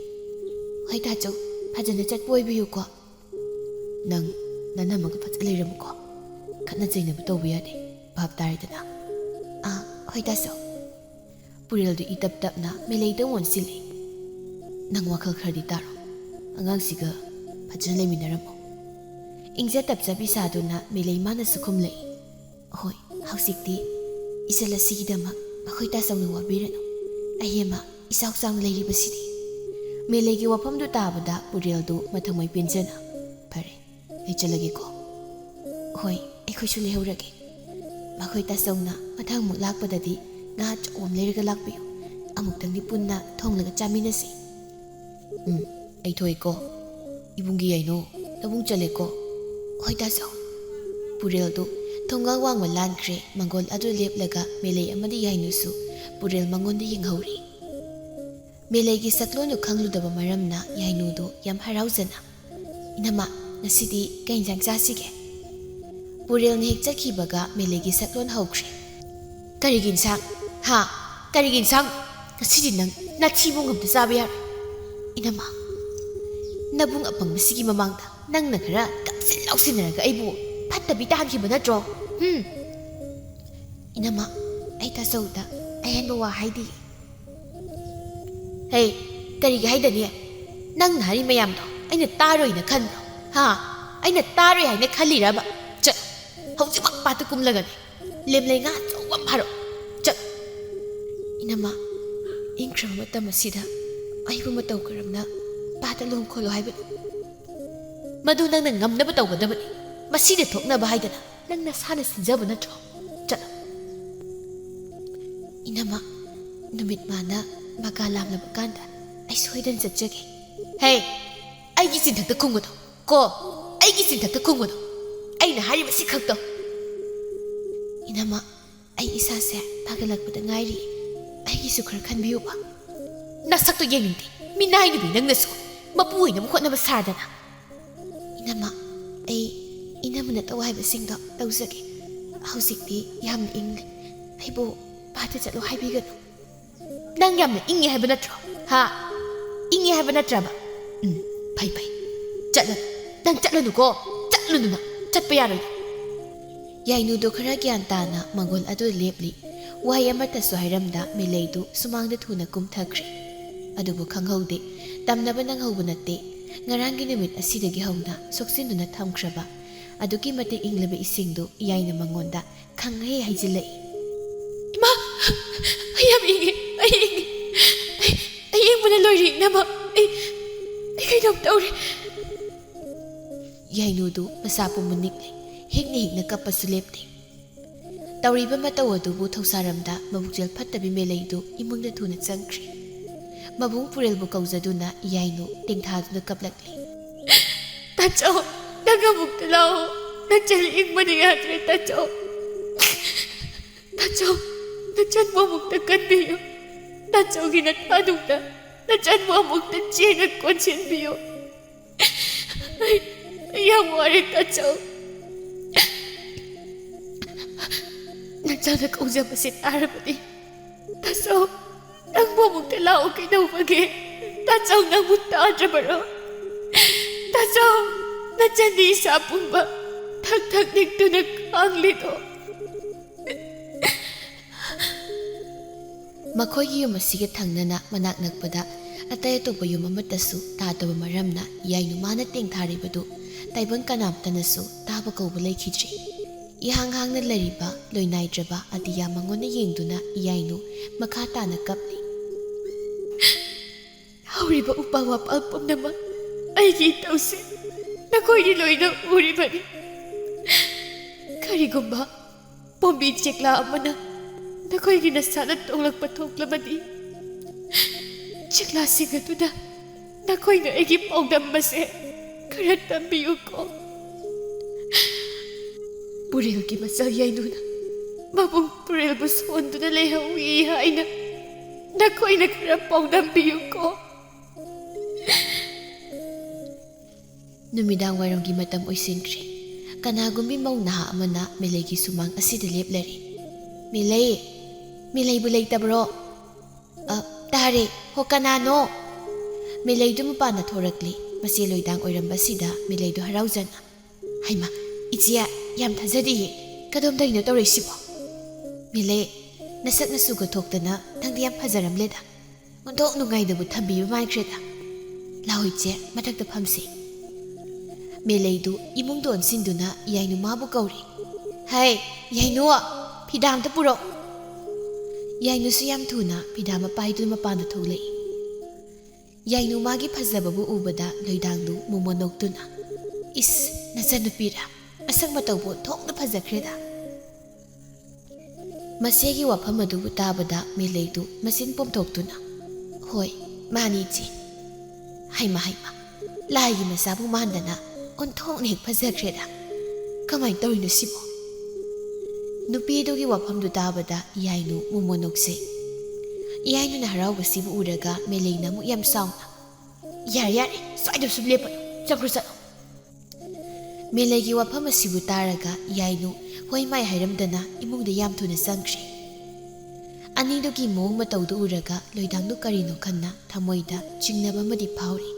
"ꯍꯣꯏ ꯇꯥꯆꯧ, ꯐꯖꯅ ꯆꯠꯄ ꯑꯣꯏꯕꯤꯌꯨꯀꯣ꯫" "ꯅꯪ ꯅꯅꯝꯃꯒ ꯐꯖ ꯂꯩꯔꯝꯃꯨꯀꯣ꯫ ꯈꯠꯅ ꯆꯩꯅꯕ ꯇꯧꯕ ꯌꯥꯗꯦ, ꯚꯥꯞ ꯇꯥꯔꯦꯗꯅ?" "ꯑꯥ, ꯍꯣꯏ ꯇꯥꯆꯧ꯫" ꯄꯨꯔꯦꯜꯗꯨ ꯏ ꯇꯞ ꯇꯞꯅ ꯃꯦꯂꯩꯗ ꯑꯣꯟꯁꯤꯜꯂꯤ꯫ "ꯅꯪ ꯋꯥꯈꯜ ꯈꯔꯗꯤ ꯇꯥꯔꯣ꯫ ꯑꯉꯥꯡꯁꯤꯒ ꯐꯖꯅ ꯂꯩꯃꯤꯟꯅꯔꯝꯃꯣ꯫" ꯏꯪꯖ ꯇꯞꯆꯕꯤ ꯁꯥꯗꯨꯅ ꯃꯦꯂꯩ ꯃꯥꯅꯁꯨ ꯈꯨꯝꯂꯛꯏ꯫ "ꯍꯣꯏ, ꯍꯧꯖꯤꯛꯇꯤ ꯏꯆꯜ ꯑꯁꯤꯒꯤꯗꯃꯛ ꯃꯈꯣꯏ ꯇꯥꯆꯧꯅ ꯋꯥꯕꯤꯔꯅꯨ꯫ ꯑꯍꯦꯝꯃ ꯏꯆꯥꯎ ꯆꯥꯎꯅ ꯂꯩꯔꯤꯕꯁꯤꯗꯤ꯫" ꯃꯦꯂꯩꯒꯤ ꯋꯥꯐꯝꯗꯨ ꯇꯥꯕꯗ ꯄꯨꯔꯦꯜꯗꯨ ꯃꯊꯃꯣꯏ ꯄꯦꯟꯖꯅ, "ꯐꯔꯦ, ꯑꯩ ꯆꯠꯂꯒꯦꯀꯣ꯫" "ꯍꯣꯏ, ꯑꯩꯈꯣꯏꯁꯨ ꯂꯩꯍꯧꯔꯒꯦ꯫ ꯃꯈꯣꯏ ꯇꯥꯆꯧꯅ ꯃꯊꯪ ꯑꯃꯨꯛ ꯂꯥꯛꯄꯗꯗꯤ ꯉꯥ ꯑꯆꯧꯕ ꯑꯃ ꯂꯩꯔꯒ ꯂꯥꯛꯄꯤꯌꯨ꯫ ꯑꯃꯨꯛꯇꯪꯗꯤ ꯄꯨꯟꯅ ꯊꯣꯡꯂꯒ ꯆꯥꯃꯤꯟꯅꯁꯤ꯫" "ꯎꯝ, ꯑꯩ ꯊꯣꯛꯏꯀꯣ꯫ ꯏꯕꯨꯡꯒꯤ ꯌꯥꯏꯅꯨ, ꯅꯕꯨꯡ ꯆꯠꯂꯦꯀꯣ꯫" "ꯍꯣꯏ ꯇꯥꯆꯧ꯫" ꯄꯨꯔꯦꯜꯗꯨ ꯊꯣꯡꯒꯥꯜ ꯋꯥꯡꯃ ꯂꯥꯟꯈ꯭ꯔꯦ꯫ ꯃꯪꯒꯣꯜ ꯑꯗꯨ ꯂꯦꯞꯂꯒ ꯃꯦꯂꯩ ꯑꯃꯗꯤ ꯌꯥꯏꯅꯨꯁꯨ ꯄꯨꯔꯦꯜ ꯃꯉꯣꯟꯗ ꯌꯦꯡꯍꯧꯔꯤ꯫ ꯃꯦꯂꯩꯒꯤ ꯁꯛꯂꯣꯟꯗꯨ ꯈꯪꯂꯨꯗꯕ ꯃꯔꯝꯅ ꯌꯥꯏꯅꯨꯗꯨ ꯌꯥꯝ ꯍꯔꯥꯎꯖꯅ, "ꯏꯅꯝꯃ, ꯉꯁꯤꯗꯤ ꯀꯩ ꯏꯟꯁꯥꯡ ꯆꯥꯁꯤꯒꯦ?" ꯄꯨꯔꯦꯜꯅ ꯍꯦꯛ ꯆꯠꯈꯤꯕꯒ ꯃꯦꯂꯩꯒꯤ ꯁꯛꯂꯣꯟ ꯍꯧꯈ꯭ꯔꯦ꯫ "ꯀꯔꯤꯒꯤ ꯏꯟꯁꯥꯡ? ꯍꯥ? ꯀꯔꯤꯒꯤ ꯏꯟꯁꯥꯡ? ꯉꯁꯤꯗꯤ ꯅꯪ ꯅꯥꯊꯤꯕꯣꯡ ꯑꯝꯇ ꯆꯥꯕ ꯌꯥꯔꯣꯏ꯫" "ꯏꯅꯝꯃ, ꯅꯕꯨꯡ ꯑꯄꯪꯕꯁꯤꯒꯤ ꯃꯃꯥꯡꯗ ꯅꯪꯅ ꯈꯔ ꯀꯛꯁꯤꯟ ꯂꯥꯎꯁꯤꯟꯅꯔꯒ ꯑꯩꯕꯨ ꯐꯠꯇꯕꯤ ꯇꯥꯍꯟꯈꯤꯕ ꯅꯠꯇ꯭ꯔꯣ? ꯍꯨꯝ?" "ꯏꯅꯝꯃ, ꯑꯩ ꯇꯥꯆꯧꯗ ꯑꯍꯦꯟꯕ ꯋꯥ ꯍꯥꯏꯗꯤꯌꯦ꯫" "ꯍꯦ, ꯀꯔꯤꯒꯤ ꯍꯥꯏꯗꯅꯤ? ꯅꯪꯅ ꯍꯥꯏꯔꯤ ꯃꯌꯥꯝꯗꯣ ꯑꯩꯅ ꯇꯥꯔꯣꯏꯅ ꯈꯟꯕ꯭ꯔꯣ? ꯍꯥ? ꯑꯩꯅ ꯇꯥꯔꯣꯏ ꯍꯥꯏꯅ ꯈꯜꯂꯤꯔꯕ? ꯆꯠ, ꯍꯧꯖꯤꯛꯃꯛ ꯄꯥꯠꯇ ꯀꯨꯝꯂꯒꯅꯦ ꯂꯦꯝꯂꯩ ꯉꯥ ꯑꯆꯧꯕ ꯑꯃ ꯐꯥꯔꯛꯑꯣ꯫ ꯆꯠ, ꯏꯅꯝꯃ, ꯏꯪꯈ꯭ꯔꯕ ꯃꯇꯝ ꯑꯁꯤꯗ ꯑꯩꯕꯨ ꯃꯇꯧ ꯀꯔꯝꯅ ꯄꯥꯠꯇ ꯂꯨꯍꯣꯡ ꯈꯣꯠꯂꯣ ꯍꯥꯏꯕꯅꯣ? ꯃꯗꯨ ꯅꯪꯅ ꯉꯝꯅꯕ ꯇꯧꯒꯗꯕꯅꯤ꯫ ꯃꯁꯤꯗ ꯊꯣꯛꯅꯕ ꯍꯥꯏꯗꯅ ꯅꯪ ꯅꯁꯥꯅ ꯁꯤꯟꯖꯕ ꯅꯠꯇ꯭ꯔꯣ? ꯆꯠꯂꯣ꯫ ꯏꯅꯝꯃ, ꯅꯨꯃꯤꯠ ꯃꯥꯅ ꯃꯀꯥ ꯂꯥꯝꯂꯕ ꯀꯥꯟꯗ ꯑꯩ ꯁꯣꯏꯗꯅ ꯆꯠꯆꯒꯦ꯫ ꯍꯦ, ꯑꯩꯒꯤ ꯆꯤꯟꯊꯛꯇ ꯈꯨꯝꯒꯅꯨ ꯀꯣ, ꯑꯩꯒꯤ ꯆꯤꯟꯊꯛꯇ ꯈꯨꯝꯒꯅꯨ꯫ ꯑꯩꯅ ꯍꯥꯏꯔꯤꯕꯁꯤ ꯈꯛꯇꯧ꯫ ꯏꯅꯝꯃ, ꯑꯩ ꯏꯁꯥꯁꯦ ꯐꯒꯠꯂꯛꯄꯗ ꯉꯥꯏꯔꯤ꯫ ꯑꯩꯒꯤꯁꯨ ꯈꯔ ꯈꯟꯕꯤꯌꯨꯕ꯫ ꯅꯁꯛꯇꯣ ꯌꯦꯡꯅꯤꯡꯗꯦ꯫ ꯃꯤꯅꯥꯏ ꯅꯨꯄꯤ ꯅꯪꯅꯁꯨ ꯃꯄꯨ ꯑꯣꯏꯅꯕ ꯍꯣꯠꯅꯕ ꯁꯥꯗꯅ꯫ ꯏꯅꯝꯃ, ꯑꯩ ꯏꯅꯝꯃꯅ ꯇꯧ ꯍꯥꯏꯕꯁꯤꯡꯗꯣ ꯇꯧꯖꯒꯦ꯫ ꯍꯧꯖꯤꯛꯇꯤ ꯌꯥꯝꯅ ꯏꯪꯂꯦ꯫ ꯑꯩꯕꯨ ꯄꯥꯠꯇ ꯆꯠꯂꯣ ꯍꯥꯏꯕꯤꯒꯅꯨ꯫ ꯅꯪ ꯌꯥꯝꯅ ꯏꯪꯉꯦ ꯍꯥꯏꯕ ꯅꯠꯇ꯭ꯔꯣ? ꯍꯥ? ꯏꯪꯉꯦ ꯍꯥꯏꯕ ꯅꯠꯇ꯭ꯔꯕ? ꯎꯝ, ꯐꯩ, ꯐꯩ꯫ ꯆꯠꯂꯅꯨ꯫ ꯅꯪ ꯆꯠꯂꯅꯨꯀꯣ꯫ ꯆꯠꯂꯨꯅꯨ ꯅꯪ꯫ ꯆꯠꯄ ꯌꯥꯔꯣꯏ꯫ ꯌꯥꯏꯅꯨꯗꯣ ꯈꯔ ꯒ꯭ꯌꯥꯟ ꯇꯥꯅ ꯃꯪꯒꯣꯜ ꯑꯗꯨ ꯂꯦꯞꯂꯤ꯫ ꯋꯥꯍꯩ ꯑꯃꯠꯇꯁꯨ ꯍꯥꯏꯔꯝꯗ ꯃꯦꯂꯩꯗꯨ ꯁꯨꯃꯥꯡꯗ ꯊꯨꯅ ꯀꯨꯝꯊꯈ꯭ꯔꯦ꯫ ꯑꯗꯨꯕꯨ ꯈꯪꯍꯧꯗꯦ, ꯇꯝꯅꯕ ꯅꯪꯍꯧꯕ ꯅꯠꯇꯦ꯫ ꯉꯔꯥꯡꯒꯤ ꯅꯨꯃꯤꯠ ꯑꯁꯤꯗꯒꯤ ꯍꯧꯅ ꯁꯣꯛꯆꯤꯟꯗꯨꯅ ꯊꯝꯈ꯭ꯔꯕ ꯑꯗꯨꯛꯀꯤ ꯃꯇꯤꯛ ꯏꯪꯂꯕ ꯏꯁꯤꯡꯗꯨ ꯌꯥꯏꯅ ꯃꯉꯣꯟꯗ ꯈꯪꯍꯩ ꯍꯩꯖꯤꯜꯂꯛꯏ꯫ "ꯏꯃꯥ! ꯑꯩ ꯌꯥꯝ ꯏꯪꯉꯦ, ꯑꯩ ꯏꯪꯉꯦ꯫ ꯑꯩ, ꯑꯩ ꯏꯪꯕꯅ ꯂꯣꯏꯔꯦ, ꯏꯅꯝꯃ꯫ ꯑꯩ, ꯑꯩ ꯀꯩꯅꯣꯝ ꯇꯧꯔꯦ꯫" ꯌꯥꯏꯅꯨꯗꯨ ꯃꯁꯥ ꯄꯨꯝꯕ ꯅꯤꯛꯂꯦ꯫ ꯍꯤꯛꯅ ꯍꯤꯛꯅ ꯀꯞꯄꯁꯨ ꯂꯦꯞꯇꯦ꯫ ꯇꯧꯔꯤꯕ ꯃꯇꯧ ꯑꯗꯨꯕꯨ ꯊꯧꯁꯥꯔꯝꯗ ꯃꯕꯨꯛꯆꯦꯜ ꯐꯠꯇꯕꯤ ꯃꯦꯂꯩꯗꯨ ꯏꯃꯨꯡꯗ ꯊꯨꯅ ꯆꯪꯈ꯭ꯔꯦ꯫ ꯃꯕꯨꯡ ꯄꯨꯔꯦꯜꯕꯨ ꯀꯧꯖꯗꯨꯅ ꯌꯥꯏꯅꯨ ꯇꯦꯡꯊꯥꯗꯨꯅ ꯀꯞꯂꯛꯂꯤ꯫ "ꯇꯥꯆꯧ, ꯅꯪ ꯑꯃꯨꯛꯇ ꯂꯥꯛꯑꯣ꯫ ꯅꯆꯟ ꯏꯪꯕꯅ ꯌꯥꯗ꯭ꯔꯦ, ꯇꯥꯆꯧ꯫ ꯇꯥꯆꯧ, ꯅꯆꯟꯕꯨ ꯑꯃꯨꯛꯇ ꯀꯟꯕꯤꯌꯨ꯫ ꯇꯥꯆꯧꯒꯤ ꯅꯊꯥꯗꯨꯗ ꯅꯆꯟꯕꯨ ꯑꯃꯨꯛꯇ ꯆꯦꯡꯉ ꯀꯣꯟꯁꯤꯟꯕꯤꯌꯨ꯫ ꯑꯩ, ꯑꯩ ꯌꯥꯝ ꯋꯥꯔꯦ, ꯇꯥꯆꯧ꯫ ꯅꯆꯥꯅ ꯀꯧꯖꯕꯁꯦ ꯇꯥꯔꯕꯗꯤ, ꯇꯥꯆꯧ, ꯅꯪꯕꯨ ꯑꯃꯨꯛꯇ ꯂꯥꯛꯑꯣ ꯀꯩꯗꯧꯕꯒꯦ? ꯇꯥꯆꯧ, ꯅꯪꯕꯨ ꯇꯥꯗ꯭ꯔꯕꯔꯣ? ꯇꯥꯆꯧ, ꯅꯆꯟꯗꯤ ꯏꯁꯥ ꯄꯨꯝꯕ ꯊꯛ ꯊꯛ ꯅꯤꯛꯇꯨꯅ ꯈꯥꯡꯂꯤꯗꯣ?" ꯃꯈꯣꯏꯒꯤ ꯌꯨꯝ ꯑꯁꯤꯒ ꯊꯪꯅꯅ ꯃꯅꯥꯛ ꯅꯛꯄꯗ ꯑꯇꯩ ꯑꯇꯣꯞꯄ ꯌꯨꯝ ꯑꯃꯠꯇꯁꯨ ꯇꯥꯗꯕ ꯃꯔꯝꯅ ꯌꯥꯏꯅꯨ ꯃꯥꯅ ꯇꯦꯡꯊꯥꯔꯤꯕꯗꯨ ꯇꯥꯏꯕꯪ ꯀꯅꯥꯝꯇꯅꯁꯨ ꯇꯥꯕ ꯀꯧꯕ ꯂꯩꯈꯤꯗ꯭ꯔꯤ꯫ ꯏꯍꯥꯡ ꯍꯥꯡꯅ ꯂꯩꯔꯤꯕ ꯂꯣꯏꯅꯥꯏꯗ꯭ꯔꯕ ꯑꯇꯤꯌꯥ ꯃꯉꯣꯟꯗ ꯌꯦꯡꯗꯨꯅ ꯏꯌꯥꯏꯅꯨ ꯃꯈꯥ ꯇꯥꯅ ꯀꯞꯂꯤ꯫ "ꯍꯧꯔꯤꯕ ꯎꯄꯥꯜ ꯋꯥꯄꯥꯜ ꯄꯨꯝꯅꯃꯛ ꯑꯩꯒꯤ ꯏꯇꯧꯁꯦ ꯅꯈꯣꯏꯗꯤ ꯂꯣꯏꯅ ꯎꯔꯤꯕꯅꯤ꯫ ꯀꯔꯤꯒꯨꯝꯕ ꯄꯣꯝꯕꯤ ꯆꯦꯛꯂꯥ ꯑꯃꯅ ꯅꯈꯣꯏꯒꯤ ꯅꯁꯥꯗ ꯇꯣꯡꯂꯛꯄ ꯊꯣꯛꯂꯕꯗꯤ, ꯆꯦꯛꯂꯥꯁꯤꯡ ꯑꯗꯨꯗ ꯅꯈꯣꯏꯅ ꯑꯩꯒꯤ ꯄꯥꯎꯗꯝ ꯑꯁꯦ ꯈꯔ ꯇꯝꯕꯤꯌꯨꯀꯣ꯫ ꯄꯨꯔꯦꯜꯒꯤ ꯃꯆꯜ ꯌꯥꯏꯅꯨꯅ ꯃꯕꯨꯡ ꯄꯨꯔꯦꯜꯕꯨ ꯁꯣꯟꯗꯨꯅ ꯂꯩꯍꯧꯏ ꯍꯥꯏꯅ ꯅꯈꯣꯏꯅ ꯈꯔ ꯄꯥꯎꯗꯝꯕꯤꯌꯨꯀꯣ"꯫ ꯅꯨꯃꯤꯗꯥꯡ ꯋꯥꯏꯔꯝꯒꯤ ꯃꯇꯝ ꯑꯣꯏꯁꯤꯟꯈ꯭ꯔꯦ꯫ ꯀꯅꯥꯒꯨꯝꯕꯤ ꯃꯧ ꯅꯍꯥ ꯑꯃꯅ ꯃꯦꯂꯩꯒꯤ ꯁꯨꯃꯥꯡ ꯑꯁꯤꯗ ꯂꯦꯞꯂꯔꯦ꯫ "ꯃꯦꯂꯩ, ꯃꯦꯂꯩꯕꯨ ꯂꯩꯇꯕ꯭ꯔꯣ?" "ꯑ, ꯇꯥꯔꯦ꯫ ꯍꯣ, ꯀꯅꯥꯅꯣ?" ꯃꯦꯂꯩꯗꯨ ꯃꯄꯥꯟꯗ ꯊꯣꯔꯛꯂꯤ꯫ ꯃꯆꯦ ꯂꯣꯏꯗꯥꯡ ꯑꯣꯏꯔꯝꯕꯁꯤꯗ ꯃꯦꯂꯩꯗꯨ ꯍꯔꯥꯎꯖꯅ, "ꯍꯩꯃꯥ, ꯏꯆꯦ, ꯌꯥꯝ ꯊꯥꯖꯗꯤꯌꯦ꯫ ꯀꯗꯣꯝꯗꯒꯤꯅꯣ ꯇꯧꯔꯛꯏꯁꯤꯕꯣ? ꯃꯦꯂꯩ, ꯅꯁꯛ ꯅꯁꯨꯒ ꯊꯣꯛꯇꯅ ꯅꯪꯗꯤ ꯌꯥꯝ ꯐꯖꯔꯝꯂꯦꯗ꯫ ꯑꯣꯟꯊꯣꯛ ꯅꯨꯡꯉꯥꯏꯗꯕꯨ ꯊꯝꯕꯤꯕ ꯃꯥꯟꯈ꯭ꯔꯦꯗ꯫ ꯂꯥꯎ ꯏꯆꯦ, ꯃꯊꯛꯇ ꯐꯝꯁꯤ"꯫ ꯃꯦꯂꯩꯗꯨ ꯏꯃꯨꯡꯗ ꯑꯣꯟꯁꯤꯟꯗꯨꯅ ꯌꯥꯏꯅꯨ ꯃꯥꯕꯨ ꯀꯧꯔꯤ꯫ "ꯍꯩ, ꯌꯥꯏꯅꯨ, ꯐꯤꯗꯥ ꯑꯝꯇ ꯄꯨꯔꯛꯎ"꯫ ꯌꯥꯏꯅꯨꯁꯨ ꯌꯥꯝ ꯊꯨꯅ ꯐꯤꯗꯥ ꯑꯃ ꯄꯥꯏꯗꯨꯅ ꯃꯄꯥꯟꯗ ꯊꯣꯛꯂꯛꯏ꯫ ꯌꯥꯏꯅꯨ ꯃꯥꯒꯤ ꯐꯖꯕꯕꯨ ꯎꯕꯗ ꯂꯣꯏꯗꯥꯡꯗꯨ ꯃꯣꯃꯣꯟ ꯅꯣꯛꯇꯨꯅ, "ꯏꯁ, ꯅꯆꯟꯅꯨꯄꯤꯔꯥ? ꯑꯁꯛ ꯃꯇꯧꯕꯨ ꯑꯣꯟꯊꯣꯛꯅ ꯐꯖꯈ꯭ꯔꯦꯗ"꯫ ꯃꯆꯦꯒꯤ ꯋꯥꯐꯝ ꯑꯗꯨꯕꯨ ꯇꯥꯕꯗ ꯃꯦꯂꯩꯗꯨ ꯃꯆꯤꯟ ꯄꯣꯝꯊꯣꯛꯇꯨꯅ, "ꯍꯣꯏ, ꯃꯥꯅꯤ ꯏꯆꯦ꯫ ꯍꯩꯃ, ꯍꯩꯃ, ꯂꯥꯏꯒꯤ ꯃꯆꯥꯕꯨ ꯃꯥꯟꯗꯅ ꯑꯣꯟꯊꯣꯛꯅ ꯍꯦꯛ ꯐꯖꯈ꯭ꯔꯦꯗ꯫ ꯀꯃꯥꯏꯅ ꯇꯧꯔꯤꯅꯣ ꯁꯤꯕꯣ?" ꯅꯨꯄꯤꯗꯨꯒꯤ ꯋꯥꯐꯝꯗꯨ ꯇꯥꯕꯗ ꯌꯥꯏꯅꯨ ꯃꯣꯃꯣꯟ ꯅꯣꯛꯆꯩ꯫ ꯌꯥꯏꯅꯨꯅ ꯍꯔꯥꯎꯕꯁꯤꯕꯨ ꯎꯔꯒ ꯃꯦꯂꯩꯅ ꯑꯃꯨꯛ ꯌꯥꯝ ꯁꯥꯎꯅ, "ꯌꯥꯔꯦ, ꯌꯥꯔꯦ, ꯁ꯭ꯋꯥꯏꯗ ꯁꯨꯝ ꯂꯦꯞꯄꯅꯨ, ꯆꯪꯈ꯭ꯔꯣ, ꯆꯠꯂꯣ"꯫ ꯃꯦꯂꯩꯒꯤ ꯋꯥꯐꯝ ꯑꯁꯤꯕꯨ ꯇꯥꯔꯒ ꯌꯥꯏꯅꯨ ꯍꯣꯏ ꯃꯥꯏ ꯍꯥꯏꯔꯝꯗꯅ ꯏꯃꯨꯡꯗ ꯌꯥꯝ ꯊꯨꯅ ꯆꯪꯈ꯭ꯔꯦ꯫ ꯑꯅꯤꯗꯨꯒꯤ ꯃꯑꯣꯡ ꯃꯇꯧꯗꯨ ꯎꯔꯒ ꯂꯣꯏꯗꯥꯡꯗꯨ ꯀꯔꯤꯅꯣ ꯈꯟꯅ ꯊꯃꯣꯏꯗ ꯆꯤꯡꯅꯕ ꯑꯃꯗꯤ ꯐꯥꯎꯔꯤ꯫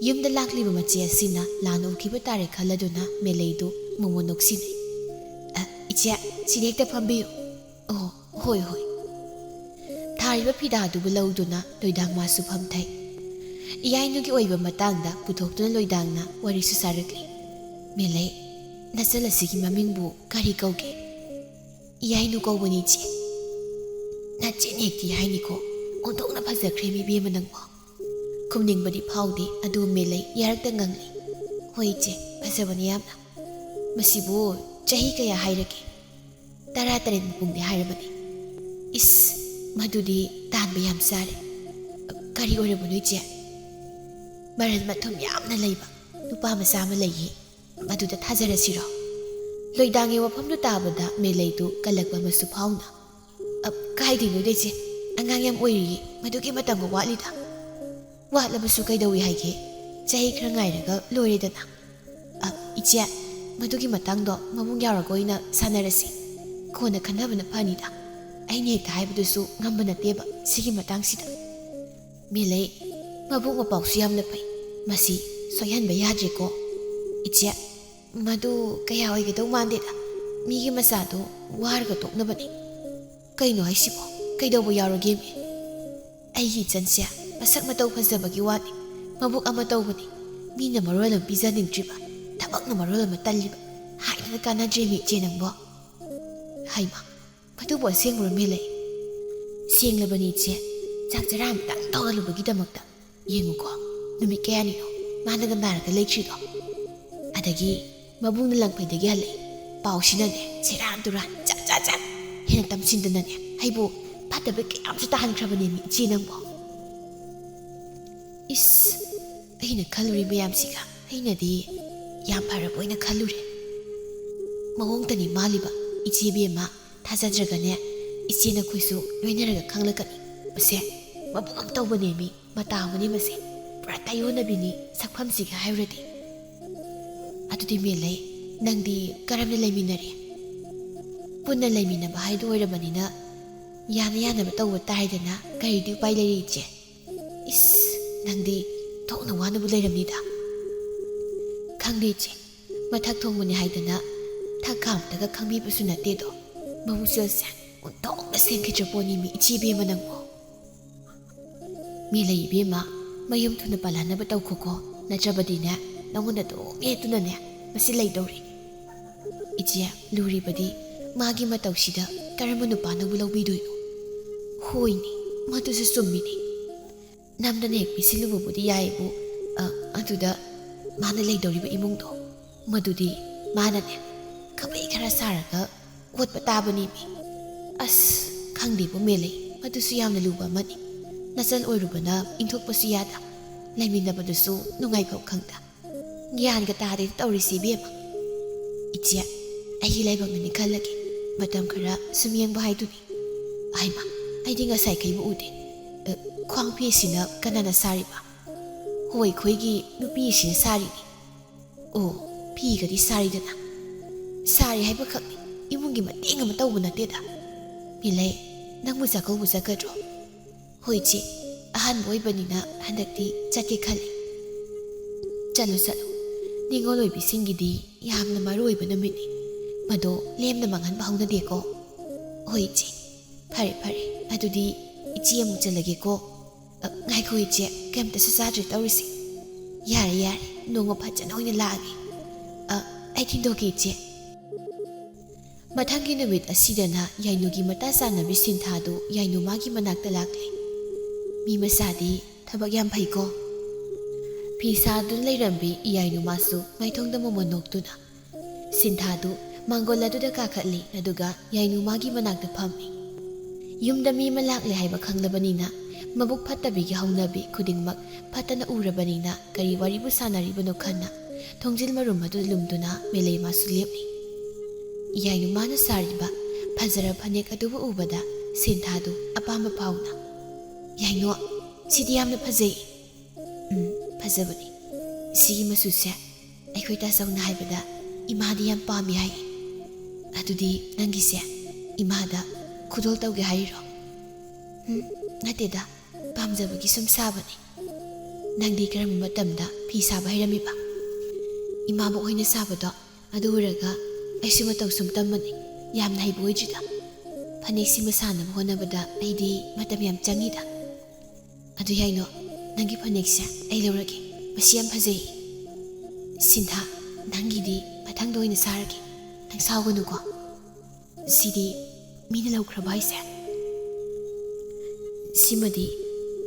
ꯌꯨꯝꯗ ꯂꯥꯛꯂꯤꯕ ꯃꯆꯦ ꯑꯁꯤꯅ ꯂꯥꯟꯅ ꯎꯈꯤꯕ ꯇꯥꯔꯦ ꯈꯜꯂꯗꯨꯅ ꯃꯦꯂꯩꯗꯨ ꯃꯣꯃꯣꯟ ꯅꯣꯛꯁꯤꯟꯅꯩ꯫ "ꯑ, ꯏꯆꯦ, ꯁꯤꯗ ꯍꯦꯛꯇ ꯐꯝꯕꯤꯌꯨ"꯫ "ꯑꯣ, ꯍꯣꯏ, ꯍꯣꯏ"꯫ ꯊꯥꯔꯤꯕ ꯐꯤꯗꯥꯗꯨꯕꯨ ꯂꯧꯗꯨꯅ ꯂꯣꯏꯗꯥꯡ ꯃꯥꯁꯨ ꯐꯝꯊꯩ꯫ ꯏꯌꯥꯏꯅꯨꯒꯤ ꯑꯣꯏꯕ ꯃꯇꯥꯡꯗ ꯄꯨꯊꯣꯛꯇꯨꯅ ꯂꯣꯏꯗꯥꯡꯅ ꯋꯥꯔꯤꯁꯨ ꯁꯥꯔꯛꯂꯤ꯫ "ꯃꯦꯂꯩ, ꯅꯆꯜ ꯑꯁꯤꯒꯤ ꯃꯃꯤꯡꯕꯨ ꯀꯔꯤ ꯀꯧꯒꯦ? ꯏꯌꯥꯏꯅꯨ ꯀꯧꯕꯅꯤ, ꯏꯆꯦ꯫ ꯅꯆꯦꯅ ꯍꯦꯛꯇꯤ ꯍꯥꯏꯅꯤꯀꯣ, ꯑꯣꯟꯊꯣꯛꯅ ꯐꯖꯈ꯭ꯔꯦ ꯃꯤ ꯏꯕꯦꯝꯃ ꯅꯪꯕꯣ꯫ ꯈꯨꯝꯅꯤꯡꯕꯗꯤ ꯐꯥꯎꯗꯦ, ꯑꯗꯨ ꯃꯦꯂꯩ ꯌꯥꯔꯛꯇ ꯉꯥꯡꯂꯤ꯫ ꯍꯣꯏ ꯏꯆꯦ, ꯐꯖꯕꯅꯤ ꯌꯥꯝꯅ꯫ ꯃꯁꯤꯕꯨ ꯆꯍꯤ ꯀꯌꯥ ꯍꯥꯏꯔꯒꯦ? ꯇꯔꯥ ꯇꯔꯦꯠ ꯃꯄꯨꯡꯗꯤ ꯍꯥꯏꯔꯕꯅꯤ꯫ ꯏꯁ, ꯃꯗꯨꯗꯤ ꯇꯥꯟꯕ ꯌꯥꯝ ꯆꯥꯔꯦ꯫ ꯀꯔꯤ ꯑꯣꯏꯔꯕꯅꯣ ꯏꯆꯦ? ꯃꯔꯜ ꯃꯊꯨꯝ ꯌꯥꯝꯅ ꯂꯩꯕ ꯅꯨꯄꯥ ꯃꯆꯥ ꯑꯃ ꯂꯩꯌꯦ, ꯃꯗꯨꯗ ꯊꯥꯖꯔꯁꯤꯔꯣ? ꯂꯣꯏꯗꯥꯡꯒꯤ ꯋꯥꯐꯝꯗꯨ ꯇꯥꯕꯗ ꯃꯦꯂꯩꯗꯨ ꯀꯜꯂꯛꯄ ꯑꯃꯁꯨ ꯐꯥꯎꯅ, "ꯑ, ꯀꯥꯏꯗꯩꯅꯣꯗ ꯏꯆꯦ, ꯑꯉꯥꯡ ꯌꯥꯝ ꯑꯣꯏꯔꯤꯌꯦ, ꯃꯗꯨꯒꯤ ꯃꯇꯝꯒ ꯋꯥꯠꯂꯤꯗ꯫ ꯋꯥꯠꯂꯕꯁꯨ ꯀꯩꯗꯧꯏ ꯍꯥꯏꯒꯦ? ꯆꯍꯤ ꯈꯔ ꯉꯥꯏꯔꯒ ꯂꯣꯏꯔꯦꯗꯅ꯫ ꯑ, ꯏꯆꯦ, ꯃꯗꯨꯒꯤ ꯃꯇꯥꯡꯗꯣ ꯃꯕꯨꯡ ꯌꯥꯎꯔꯒ ꯑꯣꯏꯅ ꯁꯥꯟꯅꯔꯁꯤ꯫ ꯀꯣꯟꯅ ꯈꯟꯅꯕꯅ ꯐꯅꯤꯗ꯫ ꯑꯩꯅ ꯍꯦꯛꯇ ꯍꯥꯏꯕꯗꯨꯁꯨ ꯉꯝꯕ ꯅꯠꯇꯦꯕ ꯁꯤꯒꯤ ꯃꯇꯥꯡꯁꯤꯗ꯫" ꯃꯦꯂꯩ, ꯃꯕꯨꯡ ꯃꯄꯥꯎꯁꯨ ꯌꯥꯝꯅ ꯐꯩ꯫ ꯃꯁꯤ ꯁꯣꯏꯍꯟꯕ ꯌꯥꯗ꯭ꯔꯦꯀꯣ꯫ ꯏꯆꯦ, ꯃꯗꯨ ꯀꯌꯥ ꯑꯣꯏꯒꯗꯧ ꯃꯥꯟꯗꯦꯗ꯫ ꯃꯤꯒꯤ ꯃꯆꯥꯗꯣ ꯋꯥꯔꯒ ꯇꯣꯛꯅꯕꯅꯤ꯫ ꯀꯩꯅꯣ ꯍꯥꯏꯁꯤꯕꯣ? ꯀꯩꯗꯧꯕ ꯌꯥꯎꯔꯒꯦꯃꯤ? ꯑꯩꯒꯤ ꯏꯆꯟꯁꯦ ꯃꯁꯛ ꯃꯇꯧ ꯐꯖꯕꯒꯤ ꯋꯥꯅꯤ, ꯃꯕꯨꯛ ꯑꯃ ꯇꯧꯕꯅꯤ꯫ ꯃꯤꯅ ꯃꯔꯣꯜ ꯑꯃ ꯄꯤꯖꯅꯤꯡꯗ꯭ꯔꯤꯕ, ꯊꯕꯛꯅ ꯃꯔꯣꯜ ꯑꯃ ꯇꯜꯂꯤꯕ꯫ ꯍꯥꯏꯗꯅ ꯀꯥꯟꯅꯗ꯭ꯔꯦꯃꯤ ꯏꯆꯦ ꯅꯪꯕꯣ꯫ ꯍꯩꯃꯥ, ꯃꯗꯨꯕꯨ ꯑꯁꯦꯡꯕꯔꯣ ꯃꯦꯂꯩ? ꯁꯦꯡꯂꯕꯅꯤ ꯏꯆꯦ, ꯆꯥꯛ ꯆꯔꯥ ꯑꯃꯇꯪ ꯇꯧꯍꯜꯂꯨꯕꯒꯤꯗꯃꯛꯇ꯫ ꯌꯦꯡꯉꯨꯀꯣ, ꯅꯨꯃꯤꯠ ꯀꯌꯥꯅꯤꯅꯣ ꯃꯥꯅꯒ ꯅꯥꯔꯒ ꯂꯩꯇ꯭ꯔꯤꯗꯣ? ꯑꯗꯒꯤ ꯃꯕꯨꯡꯅ ꯂꯪꯐꯩꯗꯒꯤ ꯍꯜꯂꯛꯏ ꯄꯥꯎꯁꯤꯅꯅꯦ, ꯁꯦꯔꯥꯟ ꯇꯨꯔꯥꯟ, ꯖꯥꯠ ꯖꯥꯠ ꯖꯥꯠ ꯍꯦꯟꯅ ꯇꯝꯁꯤꯟꯗꯅꯅꯦ, ꯑꯩꯕꯨ ꯐꯠꯇꯕ ꯀꯌꯥꯝꯁꯨ ꯇꯥꯍꯟꯈ꯭ꯔꯕꯅꯦꯃꯤ ꯏꯆꯦ ꯅꯪꯕꯣ꯫ ꯏꯁ, ꯑꯩꯅ ꯈꯜꯂꯨꯔꯤ ꯃꯌꯥꯝꯁꯤꯒ ꯑꯩꯅꯗꯤ ꯌꯥꯝ ꯐꯔꯕꯣꯏꯅ ꯈꯜꯂꯨꯔꯦ꯫ ꯃꯑꯣꯡꯇꯅꯤ ꯃꯥꯜꯂꯤꯕ, ꯏꯆꯦ ꯏꯕꯦꯝꯃ꯫ ꯊꯥꯖꯗ꯭ꯔꯒꯅꯦ, ꯏꯆꯦ ꯅꯈꯣꯏꯁꯨ ꯂꯣꯏꯅꯔꯒ ꯈꯪꯂꯛꯀꯅꯤ꯫ ꯃꯁꯦ ꯃꯕꯨꯛ ꯑꯃ ꯇꯧꯕꯅꯦꯃꯤ, ꯃꯇꯥ ꯑꯃꯅꯤ ꯃꯁꯦ꯫ ꯄꯨꯔꯥ ꯇꯥꯏꯌꯣꯟꯅꯕꯤꯅꯤ ꯁꯛꯐꯝꯁꯤꯒ ꯍꯥꯏꯔꯨꯔꯗꯤ꯫ ꯑꯗꯨꯗꯤ ꯃꯦꯂꯩ, ꯅꯪꯗꯤ ꯀꯔꯝꯅ ꯂꯩꯃꯤꯟꯅꯔꯤ? ꯄꯨꯟꯅ ꯂꯩꯃꯤꯟꯅꯕ ꯍꯥꯏꯗꯨ ꯑꯣꯏꯔꯕꯅꯤꯅ, ꯌꯥꯅ ꯌꯥꯅꯕ ꯇꯧꯕ ꯇꯥꯔꯦꯗꯅ, ꯀꯔꯤꯗꯤ ꯎꯄꯥꯏ ꯂꯩꯔꯤ ꯏꯆꯦ? ꯏꯁ, ꯅꯪꯗꯤ ꯊꯣꯛꯅ ꯋꯥꯅꯕꯨ ꯂꯩꯔꯝꯅꯤꯗ꯫ ꯈꯪꯗꯦ ꯏꯆꯦ, ꯃꯊꯛ ꯊꯣꯡꯕꯅꯤ ꯍꯥꯏꯗꯅ ꯊꯛ ꯈꯥꯝꯇꯒ ꯈꯪꯕꯤꯕꯁꯨ ꯅꯠꯇꯦꯗꯣ꯫ ꯃꯕꯨꯛꯆꯦꯜꯁꯦ ꯑꯣꯟꯊꯣꯛꯅ ꯁꯦꯝꯈꯤꯗ꯭ꯔ ꯄꯣꯠꯅꯤꯃꯤ ꯏꯆꯦ ꯏꯕꯦꯝꯃ ꯅꯪꯕꯨ꯫ ꯃꯦꯂꯩ ꯏꯕꯦꯝꯃ, ꯃꯌꯨꯝ ꯊꯨꯅ ꯄꯥꯜꯍꯟꯅꯕ ꯇꯧꯈꯣꯀꯣ, ꯅꯠꯇ꯭ꯔꯕꯗꯤꯅꯦ ꯅꯉꯣꯟꯗ ꯑꯗꯨꯝ ꯌꯦꯠꯇꯨꯅꯅꯦ ꯃꯁꯤ ꯂꯩꯗꯧꯔꯤ꯫ ꯏꯆꯦ, ꯂꯨꯔꯤꯕꯗꯤ ꯃꯥꯒꯤ ꯃꯇꯧꯁꯤꯗ ꯀꯔꯝꯕ ꯅꯨꯄꯥꯅꯕꯨ ꯂꯧꯕꯤꯗꯣꯏꯅꯣ? ꯍꯣꯏꯅꯦ, ꯃꯗꯨꯁꯨ ꯆꯨꯝꯃꯤꯅꯦ꯫ ꯅꯝꯗꯅ ꯍꯦꯛ ꯄꯤꯁꯤꯜꯂꯨꯕꯕꯨꯗꯤ ꯌꯥꯏꯕꯨ, ꯑ, ꯑꯗꯨꯗ ꯃꯥꯅ ꯂꯩꯗꯧꯔꯤꯕ ꯏꯃꯨꯡꯗꯣ, ꯃꯗꯨꯗꯤ ꯃꯥꯅꯅꯦ ꯈꯕꯩ ꯈꯔ ꯁꯥꯔꯒ ꯀꯣꯠꯄ ꯇꯥꯕꯅꯤꯃꯤ꯫ ꯑꯁ, ꯈꯪꯗꯦꯕꯨ ꯃꯦꯂꯩ, ꯃꯗꯨꯁꯨ ꯌꯥꯝꯅ ꯂꯨꯕ ꯑꯃꯅꯤ꯫ ꯅꯆꯜ ꯑꯣꯏꯔꯨꯕꯅ ꯏꯟꯊꯣꯛꯄꯁꯨ ꯌꯥꯗ, ꯂꯩꯃꯤꯟꯅꯕꯗꯨꯁꯨ ꯅꯨꯡꯉꯥꯏꯐꯝ ꯈꯪꯗ꯫ ꯒ꯭ꯌꯥꯟꯒ ꯇꯥꯗꯦ ꯇꯧꯔꯤꯁꯤ ꯏꯕꯦꯝꯃ꯫ ꯏꯆꯦ, ꯑꯩꯒꯤ ꯂꯥꯏꯕꯛꯅꯅꯤ ꯈꯜꯂꯒꯦ꯫ ꯃꯇꯝ ꯈꯔ ꯁꯨꯝ ꯌꯦꯡꯕ ꯍꯥꯏꯗꯨꯅꯤ꯫ ꯍꯩꯃꯥ, ꯑꯩꯗꯤ ꯉꯁꯥꯏꯈꯩꯕꯨ ꯎꯗꯦ꯫ ꯑ, ꯈ꯭ꯋꯥꯡ ꯐꯤꯁꯤꯅ ꯀꯅꯥꯅ ꯁꯥꯔꯤꯕ? ꯍꯣꯏ, ꯑꯩꯈꯣꯏꯒꯤ ꯅꯨꯄꯤꯁꯤꯅ ꯁꯥꯔꯤꯅꯤ꯫ ꯑꯣ, ꯐꯤꯒꯗꯤ ꯁꯥꯔꯤꯗꯅ? ꯁꯥꯔꯤ ꯍꯥꯏꯕꯈꯛꯅꯤ, ꯏꯃꯨꯡꯒꯤ ꯃꯇꯦꯡ ꯑꯃ ꯇꯧꯕ ꯅꯠꯇꯦꯗ꯫ ꯃꯦꯂꯩ, ꯅꯪꯕꯨ ꯆꯥꯛꯀꯧꯕ ꯆꯠꯀꯗ꯭ꯔꯣ? ꯍꯣꯏ ꯏꯆꯦ, ꯑꯍꯥꯟꯕ ꯑꯣꯏꯕꯅꯤꯅ ꯍꯟꯗꯛꯇꯤ ꯆꯠꯀꯦ ꯈꯜꯂꯤ꯫ ꯆꯠꯂꯨ ꯆꯠꯂꯨ, ꯅꯤꯉꯣꯜ ꯑꯣꯏꯕꯤꯁꯤꯡꯒꯤꯗꯤ ꯌꯥꯝꯅ ꯃꯔꯨ ꯑꯣꯏꯕ ꯅꯨꯃꯤꯠꯅꯤ꯫ ꯃꯗꯣ ꯂꯦꯝꯅ ꯃꯥꯡꯍꯟꯕ ꯍꯧꯅꯗꯦꯀꯣ꯫ ꯍꯣꯏ ꯏꯆꯦ, ꯐꯔꯦ ꯐꯔꯦ, ꯑꯗꯨꯗꯤ ꯏꯆꯦ ꯑꯃꯨꯛ ꯆꯠꯂꯒꯦꯀꯣ꯫ ꯑ, ꯉꯥꯏꯈꯣ ꯏꯆꯦ, ꯀꯩꯝꯇꯁꯨ ꯆꯥꯗ꯭ꯔꯤ ꯇꯧꯔꯤꯁꯦ꯫ ꯌꯥꯔꯦ ꯌꯥꯔꯦ, ꯅꯣꯡꯃ ꯐꯖꯅ ꯑꯣꯏꯅ ꯂꯥꯛꯑꯒꯦ꯫ ꯑ, ꯑꯩ ꯊꯤꯟꯗꯣꯛꯀꯦ ꯏꯆꯦ꯫ ꯃꯊꯪꯒꯤ ꯅꯨꯃꯤꯠ ꯑꯁꯤꯗꯅ ꯌꯥꯏꯅꯨꯒꯤ ꯃꯇꯥ ꯆꯥꯟꯅꯕꯤ ꯁꯤꯟꯊꯥꯗꯨ ꯌꯥꯏꯅꯨꯃꯥꯒꯤ ꯃꯅꯥꯛꯇ ꯂꯥꯛꯂꯦ꯫ ꯃꯤ ꯃꯆꯥꯗꯤ ꯊꯕꯛ ꯌꯥꯝ ꯐꯩꯀꯣ꯫ ꯐꯤ ꯁꯥꯗꯨꯅ ꯂꯩꯔꯝꯕꯤ ꯌꯥꯏꯅꯨꯃꯥꯁꯨ ꯃꯥꯏꯊꯣꯡꯗ ꯃꯣꯃꯣꯟ ꯅꯣꯛꯇꯨꯅ ꯁꯤꯟꯊꯥꯗꯨ ꯃꯥꯡꯒꯣꯜ ꯑꯗꯨꯗ ꯀꯥꯈꯠꯂꯤ, ꯑꯗꯨꯒ ꯌꯥꯏꯅꯨꯃꯥꯒꯤ ꯃꯅꯥꯛꯇ ꯐꯝꯃꯤ꯫ ꯌꯨꯝꯗ ꯃꯤ ꯑꯃ ꯂꯥꯛꯂꯦ ꯍꯥꯏꯕ ꯈꯪꯂꯕꯅꯤꯅ, ꯃꯕꯨꯛ ꯐꯠꯇꯕꯤꯒꯤ ꯍꯧꯅꯕꯤ ꯈꯨꯗꯤꯡꯃꯛ ꯐꯠꯇꯅ ꯎꯔꯕꯅꯤꯅ, ꯀꯔꯤ ꯋꯥꯔꯤꯕꯨ ꯁꯥꯟꯅꯔꯤꯕꯅꯣ ꯈꯟꯅ ꯊꯣꯡꯖꯤꯜ ꯃꯔꯨꯝ ꯑꯗꯨ ꯂꯨꯝꯗꯨꯅ ꯃꯦꯂꯩꯃꯥꯁꯨ ꯂꯦꯞꯂꯤ꯫ ꯌꯥꯏꯅꯨꯃꯥꯅ ꯁꯥꯔꯤꯕ ꯐꯖꯔꯕ ꯐꯅꯦꯛ ꯑꯗꯨꯕꯨ ꯎꯕꯗ ꯁꯤꯟꯊꯥꯗꯨ ꯑꯄꯥꯝꯕ ꯐꯥꯎꯅ, "ꯌꯥꯏꯅꯨ, ꯁꯤꯗꯤ ꯌꯥꯝꯅ ꯐꯖꯩ꯫" "ꯎꯝ, ꯐꯖꯕꯅꯤ꯫ ꯁꯤꯒꯤ ꯃꯆꯨꯁꯦ ꯑꯩꯈꯣꯏ ꯇꯥꯆꯧꯅ ꯍꯥꯏꯕꯗ ꯏꯃꯥꯗꯤ ꯌꯥꯝ ꯄꯥꯝꯃꯤ ꯍꯥꯏ꯫ ꯑꯗꯨꯗꯤ ꯅꯪꯒꯤꯁꯦ ꯏꯃꯥꯗ ꯈꯨꯗꯣꯜ ꯇꯧꯒꯦ ꯍꯥꯏꯔꯤꯔꯣ?" "ꯎꯝ, ꯅꯠꯇꯦꯗ, ꯄꯥꯝꯖꯕꯒꯤ ꯁꯨꯝ ꯁꯥꯕꯅꯤ꯫ ꯅꯪꯗꯤ ꯀꯔꯝꯕ ꯃꯇꯝꯗ ꯐꯤ ꯁꯥꯕ ꯍꯩꯔꯝꯃꯤꯕ? ꯏꯃꯥꯕꯣꯛ ꯍꯣꯏꯅ ꯁꯥꯕꯗꯣ ꯑꯗꯨ ꯎꯔꯒ ꯑꯩꯁꯨ ꯃꯇꯧ ꯁꯨꯝ ꯇꯝꯕꯅꯤ꯫ ꯌꯥꯝꯅ ꯍꯩꯕ ꯑꯣꯏꯗ꯭ꯔꯤꯗ꯫ ꯐꯅꯦꯛꯁꯤꯃ ꯁꯥꯅꯕ ꯍꯣꯠꯅꯕꯗ ꯑꯩꯗꯤ ꯃꯇꯝ ꯌꯥꯝ ꯆꯪꯉꯤꯗ꯫ ꯑꯗꯨ ꯌꯥꯏꯅꯣ, ꯅꯪꯒꯤ ꯐꯅꯦꯛꯁꯦ ꯑꯩ ꯂꯧꯔꯒꯦ꯫ ꯃꯁꯤ ꯌꯥꯝ ꯐꯖꯩ꯫" "ꯁꯤꯟꯊꯥ, ꯅꯪꯒꯤꯗꯤ ꯃꯊꯪꯗ ꯑꯣꯏꯅ ꯁꯥꯔꯒꯦ꯫ ꯁꯥꯎꯒꯅꯨꯀꯣ, ꯁꯤꯗꯤ ꯃꯤꯅ ꯂꯧꯈ꯭ꯔꯕ ꯍꯥꯏꯁꯦ? ꯁꯤꯃꯗꯤ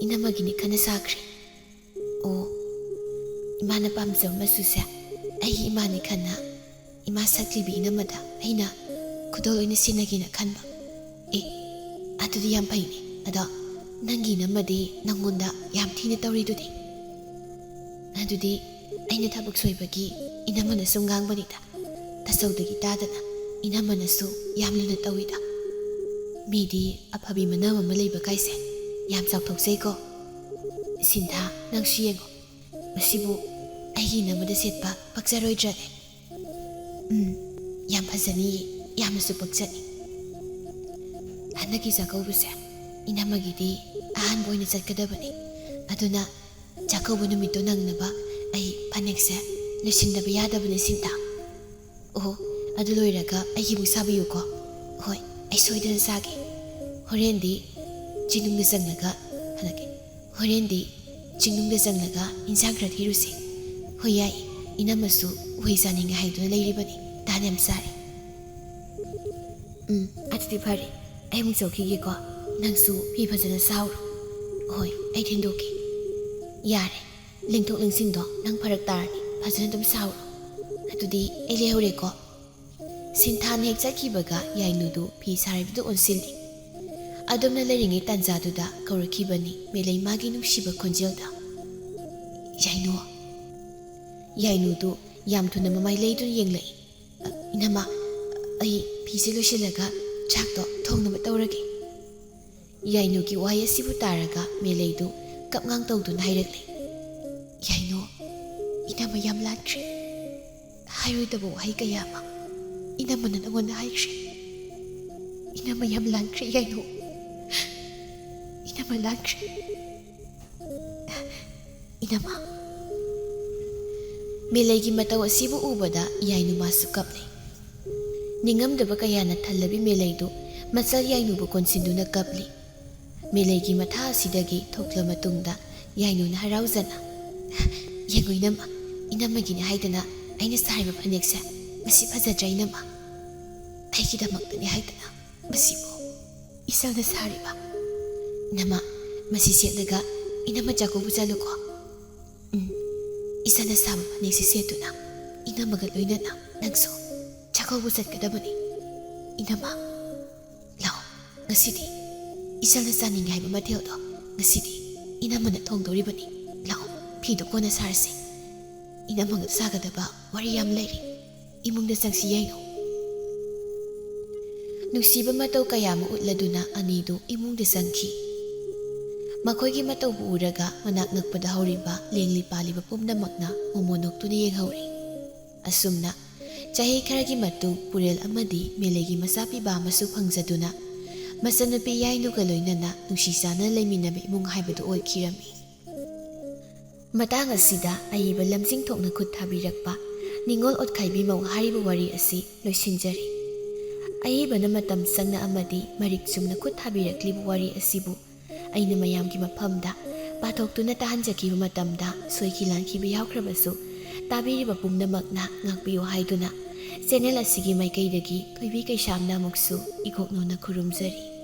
ꯏꯅꯝꯃꯒꯤꯅꯤ ꯈꯟꯅ ꯁꯥꯈ꯭ꯔꯦ꯫ ꯑꯣ, ꯏꯃꯥꯅ ꯄꯥꯝꯖꯕ ꯃꯆꯨꯁꯦ ꯑꯩꯒꯤ ꯏꯃꯥꯅꯤ ꯈꯟꯅ ꯏꯃꯥ ꯁꯛꯂꯤꯕꯤ ꯏꯅꯝꯃꯗ ꯑꯩꯅ ꯈꯨꯗꯣꯜ ꯑꯣꯏꯅ ꯁꯤꯟꯅꯒꯦꯅ ꯈꯟꯕ꯫ ꯑꯦ, ꯑꯗꯨꯗꯤ ꯌꯥꯝ ꯐꯩꯅꯦ꯫ ꯑꯗꯣ ꯅꯪꯒꯤ ꯏꯅꯝꯃꯗꯤ ꯅꯪꯉꯣꯟꯗ ꯌꯥꯝ ꯊꯤꯅ ꯇꯧꯔꯤꯗꯨꯗꯤ? ꯑꯗꯨꯗꯤ ꯑꯩꯅ ꯊꯕꯛ ꯁꯣꯏꯕꯒꯤ ꯏꯅꯝꯃꯅ ꯁꯨꯝ ꯉꯥꯡꯕꯅꯤꯗ꯫ ꯇꯥꯆꯧꯗꯒꯤ ꯇꯥꯗꯅ ꯏꯅꯝꯃꯅꯁꯨ ꯌꯥꯝ ꯂꯨꯅ ꯇꯧꯏꯗ꯫ ꯃꯤꯗꯤ ꯑꯐꯕꯤ ꯃꯅꯝ ꯑꯃ ꯂꯩꯕ ꯀꯥꯏꯁꯦ ꯌꯥꯝ ꯆꯥꯎꯊꯣꯛꯆꯩꯀꯣ꯫ ꯁꯤꯟꯊꯥ, ꯅꯪꯁꯨ ꯌꯦꯡꯉꯣ, ꯃꯁꯤꯕꯨ ꯑꯩꯒꯤ ꯏꯅꯝꯃꯗ ꯁꯦꯠꯄ ꯄꯛꯆꯔꯣꯏꯗ꯭ꯔꯅꯦ? ꯎꯝ, ꯌꯥꯝ ꯐꯖꯅꯤꯌꯦ, ꯌꯥꯝꯅꯁꯨ ꯄꯛꯆꯅꯤ꯫ ꯍꯟꯗꯛꯀꯤ ꯆꯥꯛꯀꯧꯕꯁꯦ ꯏꯅꯝꯃꯒꯤꯗꯤ ꯑꯍꯥꯟꯕ ꯑꯣꯏꯅ ꯆꯠꯀꯗꯕꯅꯤ꯫ ꯑꯗꯨꯅ ꯆꯥꯛꯀꯧꯕ ꯅꯨꯃꯤꯠꯇꯣ ꯅꯪꯅꯕ ꯑꯩ ꯐꯅꯦꯛꯁꯦ ꯂꯣꯏꯁꯤꯟꯗꯕ ꯌꯥꯗꯕꯅꯤ, ꯁꯤꯟꯊꯥ꯫ ꯑꯣꯍꯣ, ꯑꯗꯨ ꯂꯣꯏꯔꯒ ꯑꯩꯒꯤꯃꯨꯛ ꯁꯥꯕꯤꯌꯨꯀꯣ꯫ ꯍꯣꯏ, ꯑꯩ ꯁꯣꯏꯗꯅ ꯁꯥꯒꯦ꯫ ꯍꯣꯔꯦꯟꯗꯤ ꯆꯤꯡꯅꯨꯡꯗ ꯆꯪꯂꯒ ꯍꯜꯂꯛꯀꯦ꯫ ꯍꯣꯔꯦꯟꯗꯤ ꯆꯤꯡꯅꯨꯡꯗ ꯆꯪꯂꯒ ꯏꯟꯁꯥꯡ ꯈꯔ ꯊꯤꯔꯨꯁꯦ꯫ ꯍꯣꯏ, ꯌꯥꯏ꯫ ꯏꯅꯝꯃꯁꯨ ꯎꯍꯩ ꯆꯥꯅꯤꯡꯉꯦ ꯍꯥꯏꯗꯨꯅ ꯂꯩꯔꯤꯕꯅꯤ꯫ ꯇꯥꯟ ꯌꯥꯝ ꯆꯥꯔꯦ꯫ ꯎꯝ, ꯑꯗꯨꯗꯤ ꯐꯔꯦ꯫ ꯑꯩ ꯑꯃꯨꯛ ꯆꯧꯈꯤꯒꯦꯀꯣ꯫ ꯅꯪꯁꯨ ꯐꯤ ꯐꯖꯅ ꯁꯥꯍꯧꯔꯣ꯫ ꯍꯣꯏ, ꯑꯩ ꯊꯤꯟꯗꯣꯛꯀꯦ꯫ ꯌꯥꯔꯦ, ꯂꯦꯡꯊꯣꯛ ꯂꯦꯡꯁꯤꯟꯗꯣ ꯅꯪ ꯐꯔꯛ ꯇꯥꯔꯅꯤ꯫ ꯐꯖꯅ ꯑꯗꯨꯝ ꯁꯥꯍꯧꯔꯣ꯫ ꯑꯗꯨꯗꯤ ꯑꯩ ꯂꯩꯍꯧꯔꯦꯀꯣ꯫ ꯁꯤꯟꯊꯥꯅ ꯍꯦꯛ ꯆꯠꯈꯤꯕꯒ ꯌꯥꯏꯅꯨꯗꯨ ꯐꯤ ꯁꯥꯔꯤꯕꯗꯨ ꯑꯣꯟꯁꯤꯜꯂꯤ꯫ ꯑꯗꯨꯝꯅ ꯂꯩꯔꯤꯉꯩ ꯇꯥꯟꯖꯥꯗꯨꯗ ꯀꯧꯔꯛꯈꯤꯕꯅꯤ ꯃꯦꯂꯩ ꯃꯥꯒꯤ ꯅꯨꯡꯁꯤꯕ ꯈꯣꯟꯖꯦꯜꯗ꯫ "ꯌꯥꯏꯅꯨ!" ꯌꯥꯏꯅꯨꯗꯨ ꯌꯥꯝ ꯊꯨꯅ ꯃꯃꯥꯏ ꯂꯩꯗꯨꯅ ꯌꯦꯡꯂꯛꯏ꯫ "ꯑ, ꯏꯅꯝꯃ, ꯑꯩ ꯐꯤꯁꯦ ꯂꯣꯏꯁꯤꯜꯂꯒ ꯆꯥꯛꯇꯣ ꯊꯣꯡꯅꯕ ꯇꯧꯔꯒꯦ꯫" ꯌꯥꯏꯅꯨꯒꯤ ꯋꯥꯍꯩ ꯑꯁꯤꯕꯨ ꯇꯥꯔꯒ ꯃꯦꯂꯩꯗꯨ ꯀꯞꯉꯥꯡ ꯇꯧꯗꯨꯅ ꯍꯥꯏꯔꯛꯂꯦ꯫ "ꯌꯥꯏꯅꯨ, ꯏꯅꯝꯃ ꯌꯥꯝ ꯂꯥꯟꯈ꯭ꯔꯦ꯫ ꯍꯥꯏꯔꯣꯏꯗꯕ ꯋꯥꯍꯩ ꯀꯌꯥ ꯑꯃ ꯏꯅꯝꯃꯅ ꯅꯉꯣꯟꯗ ꯍꯥꯏꯈ꯭ꯔꯦ꯫ ꯏꯅꯝꯃ ꯌꯥꯝ ꯂꯥꯟꯈ꯭ꯔꯦ, ꯌꯥꯏꯅꯨ꯫ ꯏꯅꯝꯃ ꯂꯥꯟꯈ꯭ꯔꯦ, ꯏꯅꯝꯃ꯫" ꯃꯦꯂꯩꯒꯤ ꯃꯇꯧ ꯑꯁꯤꯕꯨ ꯎꯕꯗ ꯌꯥꯏꯅꯨ ꯃꯥꯁꯨ ꯀꯞꯂꯦ꯫ ꯅꯤꯡꯉꯝꯗꯕ ꯀꯌꯥꯅ ꯊꯜꯂꯕꯤ ꯃꯦꯂꯩꯗꯨ ꯃꯆꯜ ꯌꯥꯏꯅꯨꯕꯨ ꯀꯣꯟꯁꯤꯟꯗꯨꯅ ꯀꯞꯂꯤ꯫ ꯃꯦꯂꯩꯒꯤ ꯃꯊꯥ ꯑꯁꯤꯗꯒꯤ ꯊꯣꯛꯂ ꯃꯇꯨꯡꯗ ꯌꯥꯏꯅꯨꯅ ꯍꯔꯥꯎꯖꯅ, "ꯌꯦꯡꯉꯨ ꯏꯅꯝꯃ, ꯏꯅꯝꯃꯒꯤꯅꯤ ꯍꯥꯏꯗꯅ ꯑꯩꯅ ꯁꯥꯔꯤꯕ ꯐꯅꯦꯛꯁꯦ꯫ ꯃꯁꯤ ꯐꯖꯗ꯭ꯔꯥ ꯏꯅꯝꯃ?" ꯑꯩꯒꯤꯗꯃꯛꯇꯅꯤ ꯍꯥꯏꯗꯅ ꯃꯁꯤꯕꯨ ꯏꯁꯜꯅ ꯁꯥꯔꯤꯕ? ꯏꯅꯝꯃ, ꯃꯁꯤ ꯁꯦꯠꯂꯒ ꯏꯅꯝꯃ ꯆꯥꯛꯀꯧꯕ ꯆꯠꯂꯨꯀꯣ꯫ ꯎꯝ, ꯏꯁꯜꯅ ꯁꯥꯕ ꯐꯅꯦꯛꯁꯤ ꯁꯦꯠꯇꯨꯅ ꯏꯅꯝꯃꯒ ꯂꯣꯏꯅꯅ ꯅꯪꯁꯨ ꯆꯥꯛꯀꯧꯕ ꯆꯠꯀꯗꯕꯅꯤ꯫ ꯏꯅꯝꯃ, ꯂꯥꯛꯑꯣ, ꯉꯁꯤꯗꯤ ꯏꯁꯜꯅ ꯆꯥꯅꯤꯡꯉꯦ ꯍꯥꯏꯕ ꯃꯊꯦꯜꯗꯣ ꯉꯁꯤꯗꯤ ꯏꯅꯝꯃꯅ ꯊꯣꯡꯗꯣꯔꯤꯕꯅꯤ꯫ ꯂꯥꯛꯑꯣ, ꯐꯤꯗꯨ ꯀꯣꯟꯅ ꯁꯥꯔꯁꯤ꯫ ꯏꯅꯝꯃꯒ ꯁꯥꯒꯗꯕ ꯋꯥꯔꯤ ꯌꯥꯝ ꯂꯩꯔꯤ꯫ ꯏꯃꯨꯡꯗ ꯆꯪꯁꯤ ꯌꯥꯏꯅꯣ꯫ ꯅꯨꯡꯁꯤꯕ ꯃꯇꯧ ꯀꯌꯥ ꯑꯃ ꯎꯠꯂꯗꯨꯅ ꯑꯅꯤꯗꯨ ꯏꯃꯨꯡꯗ ꯆꯪꯈꯤ꯫ ꯃꯈꯣꯏꯒꯤ ꯃꯇꯧꯕꯨ ꯎꯔꯒ ꯃꯅꯥꯛ ꯅꯛꯄꯗ ꯍꯧꯔꯤꯕ ꯂꯦꯡꯂꯤ ꯄꯥꯜꯂꯤꯕ ꯄꯨꯝꯅꯃꯛꯅ ꯃꯣꯃꯣꯟ ꯅꯣꯛꯇꯨꯅ ꯌꯦꯡꯍꯧꯔꯤ꯫ ꯑꯁꯨꯝꯅ ꯆꯍꯤ ꯈꯔꯒꯤ ꯃꯇꯨꯡ ꯄꯨꯔꯦꯜ ꯑꯃꯗꯤ ꯃꯦꯂꯩꯒꯤ ꯃꯆꯥ ꯄꯤꯕ ꯑꯃꯁꯨ ꯐꯪꯖꯗꯨꯅ ꯃꯆꯟꯅꯨꯄꯤ ꯌꯥꯏꯅꯨꯒ ꯂꯣꯏꯅꯅ ꯅꯨꯡꯁꯤ ꯆꯥꯟꯅ ꯂꯩꯃꯤꯟꯅꯕ ꯏꯃꯨꯡ ꯍꯥꯏꯕꯗꯨ ꯑꯣꯏꯈꯤꯔꯝꯃꯤ꯫ ꯃꯇꯥꯡ ꯑꯁꯤꯗ ꯑꯏꯕ ꯂꯝꯖꯤꯡ ꯊꯣꯛꯅ ꯈꯨꯠ ꯊꯥꯕꯤꯔꯛꯄ ꯅꯤꯉꯣꯜ ꯑꯣꯠꯈꯥꯏꯕꯤ ꯃꯧ ꯍꯥꯏꯔꯤꯕ ꯋꯥꯔꯤ ꯑꯁꯤ ꯂꯣꯏꯁꯤꯟꯖꯔꯤ꯫ ꯑꯏꯕꯅ ꯃꯇꯝ ꯆꯪꯅ ꯑꯃꯗꯤ ꯃꯔꯤꯛ ꯆꯨꯝꯅ ꯈꯨꯠ ꯊꯥꯕꯤꯔꯛꯂꯤꯕ ꯋꯥꯔꯤ ꯑꯁꯤꯕꯨ ꯑꯩꯅ ꯃꯌꯥꯝꯒꯤ ꯃꯐꯝꯗ ꯄꯥꯊꯣꯛꯇꯨꯅ ꯇꯥꯍꯟꯖꯈꯤꯕ ꯃꯇꯝꯗ ꯁꯣꯏꯈꯤ ꯂꯥꯟꯈꯤꯕ ꯌꯥꯎꯈ꯭ꯔꯕꯁꯨ, ꯇꯥꯕꯤꯔꯤꯕ ꯄꯨꯝꯅꯃꯛꯅ ꯉꯥꯛꯄꯤꯌꯨ ꯍꯥꯏꯗꯨꯅ ꯆꯦꯅꯦꯜ ꯑꯁꯤꯒꯤ ꯃꯥꯏꯀꯩꯗꯒꯤ ꯊꯣꯏꯕꯤ ꯀꯩꯁꯥꯝꯅ ꯑꯃꯨꯛꯁꯨ ꯏꯀꯣꯛꯅꯧꯅ ꯈꯨꯔꯨꯝꯖꯔꯤ꯫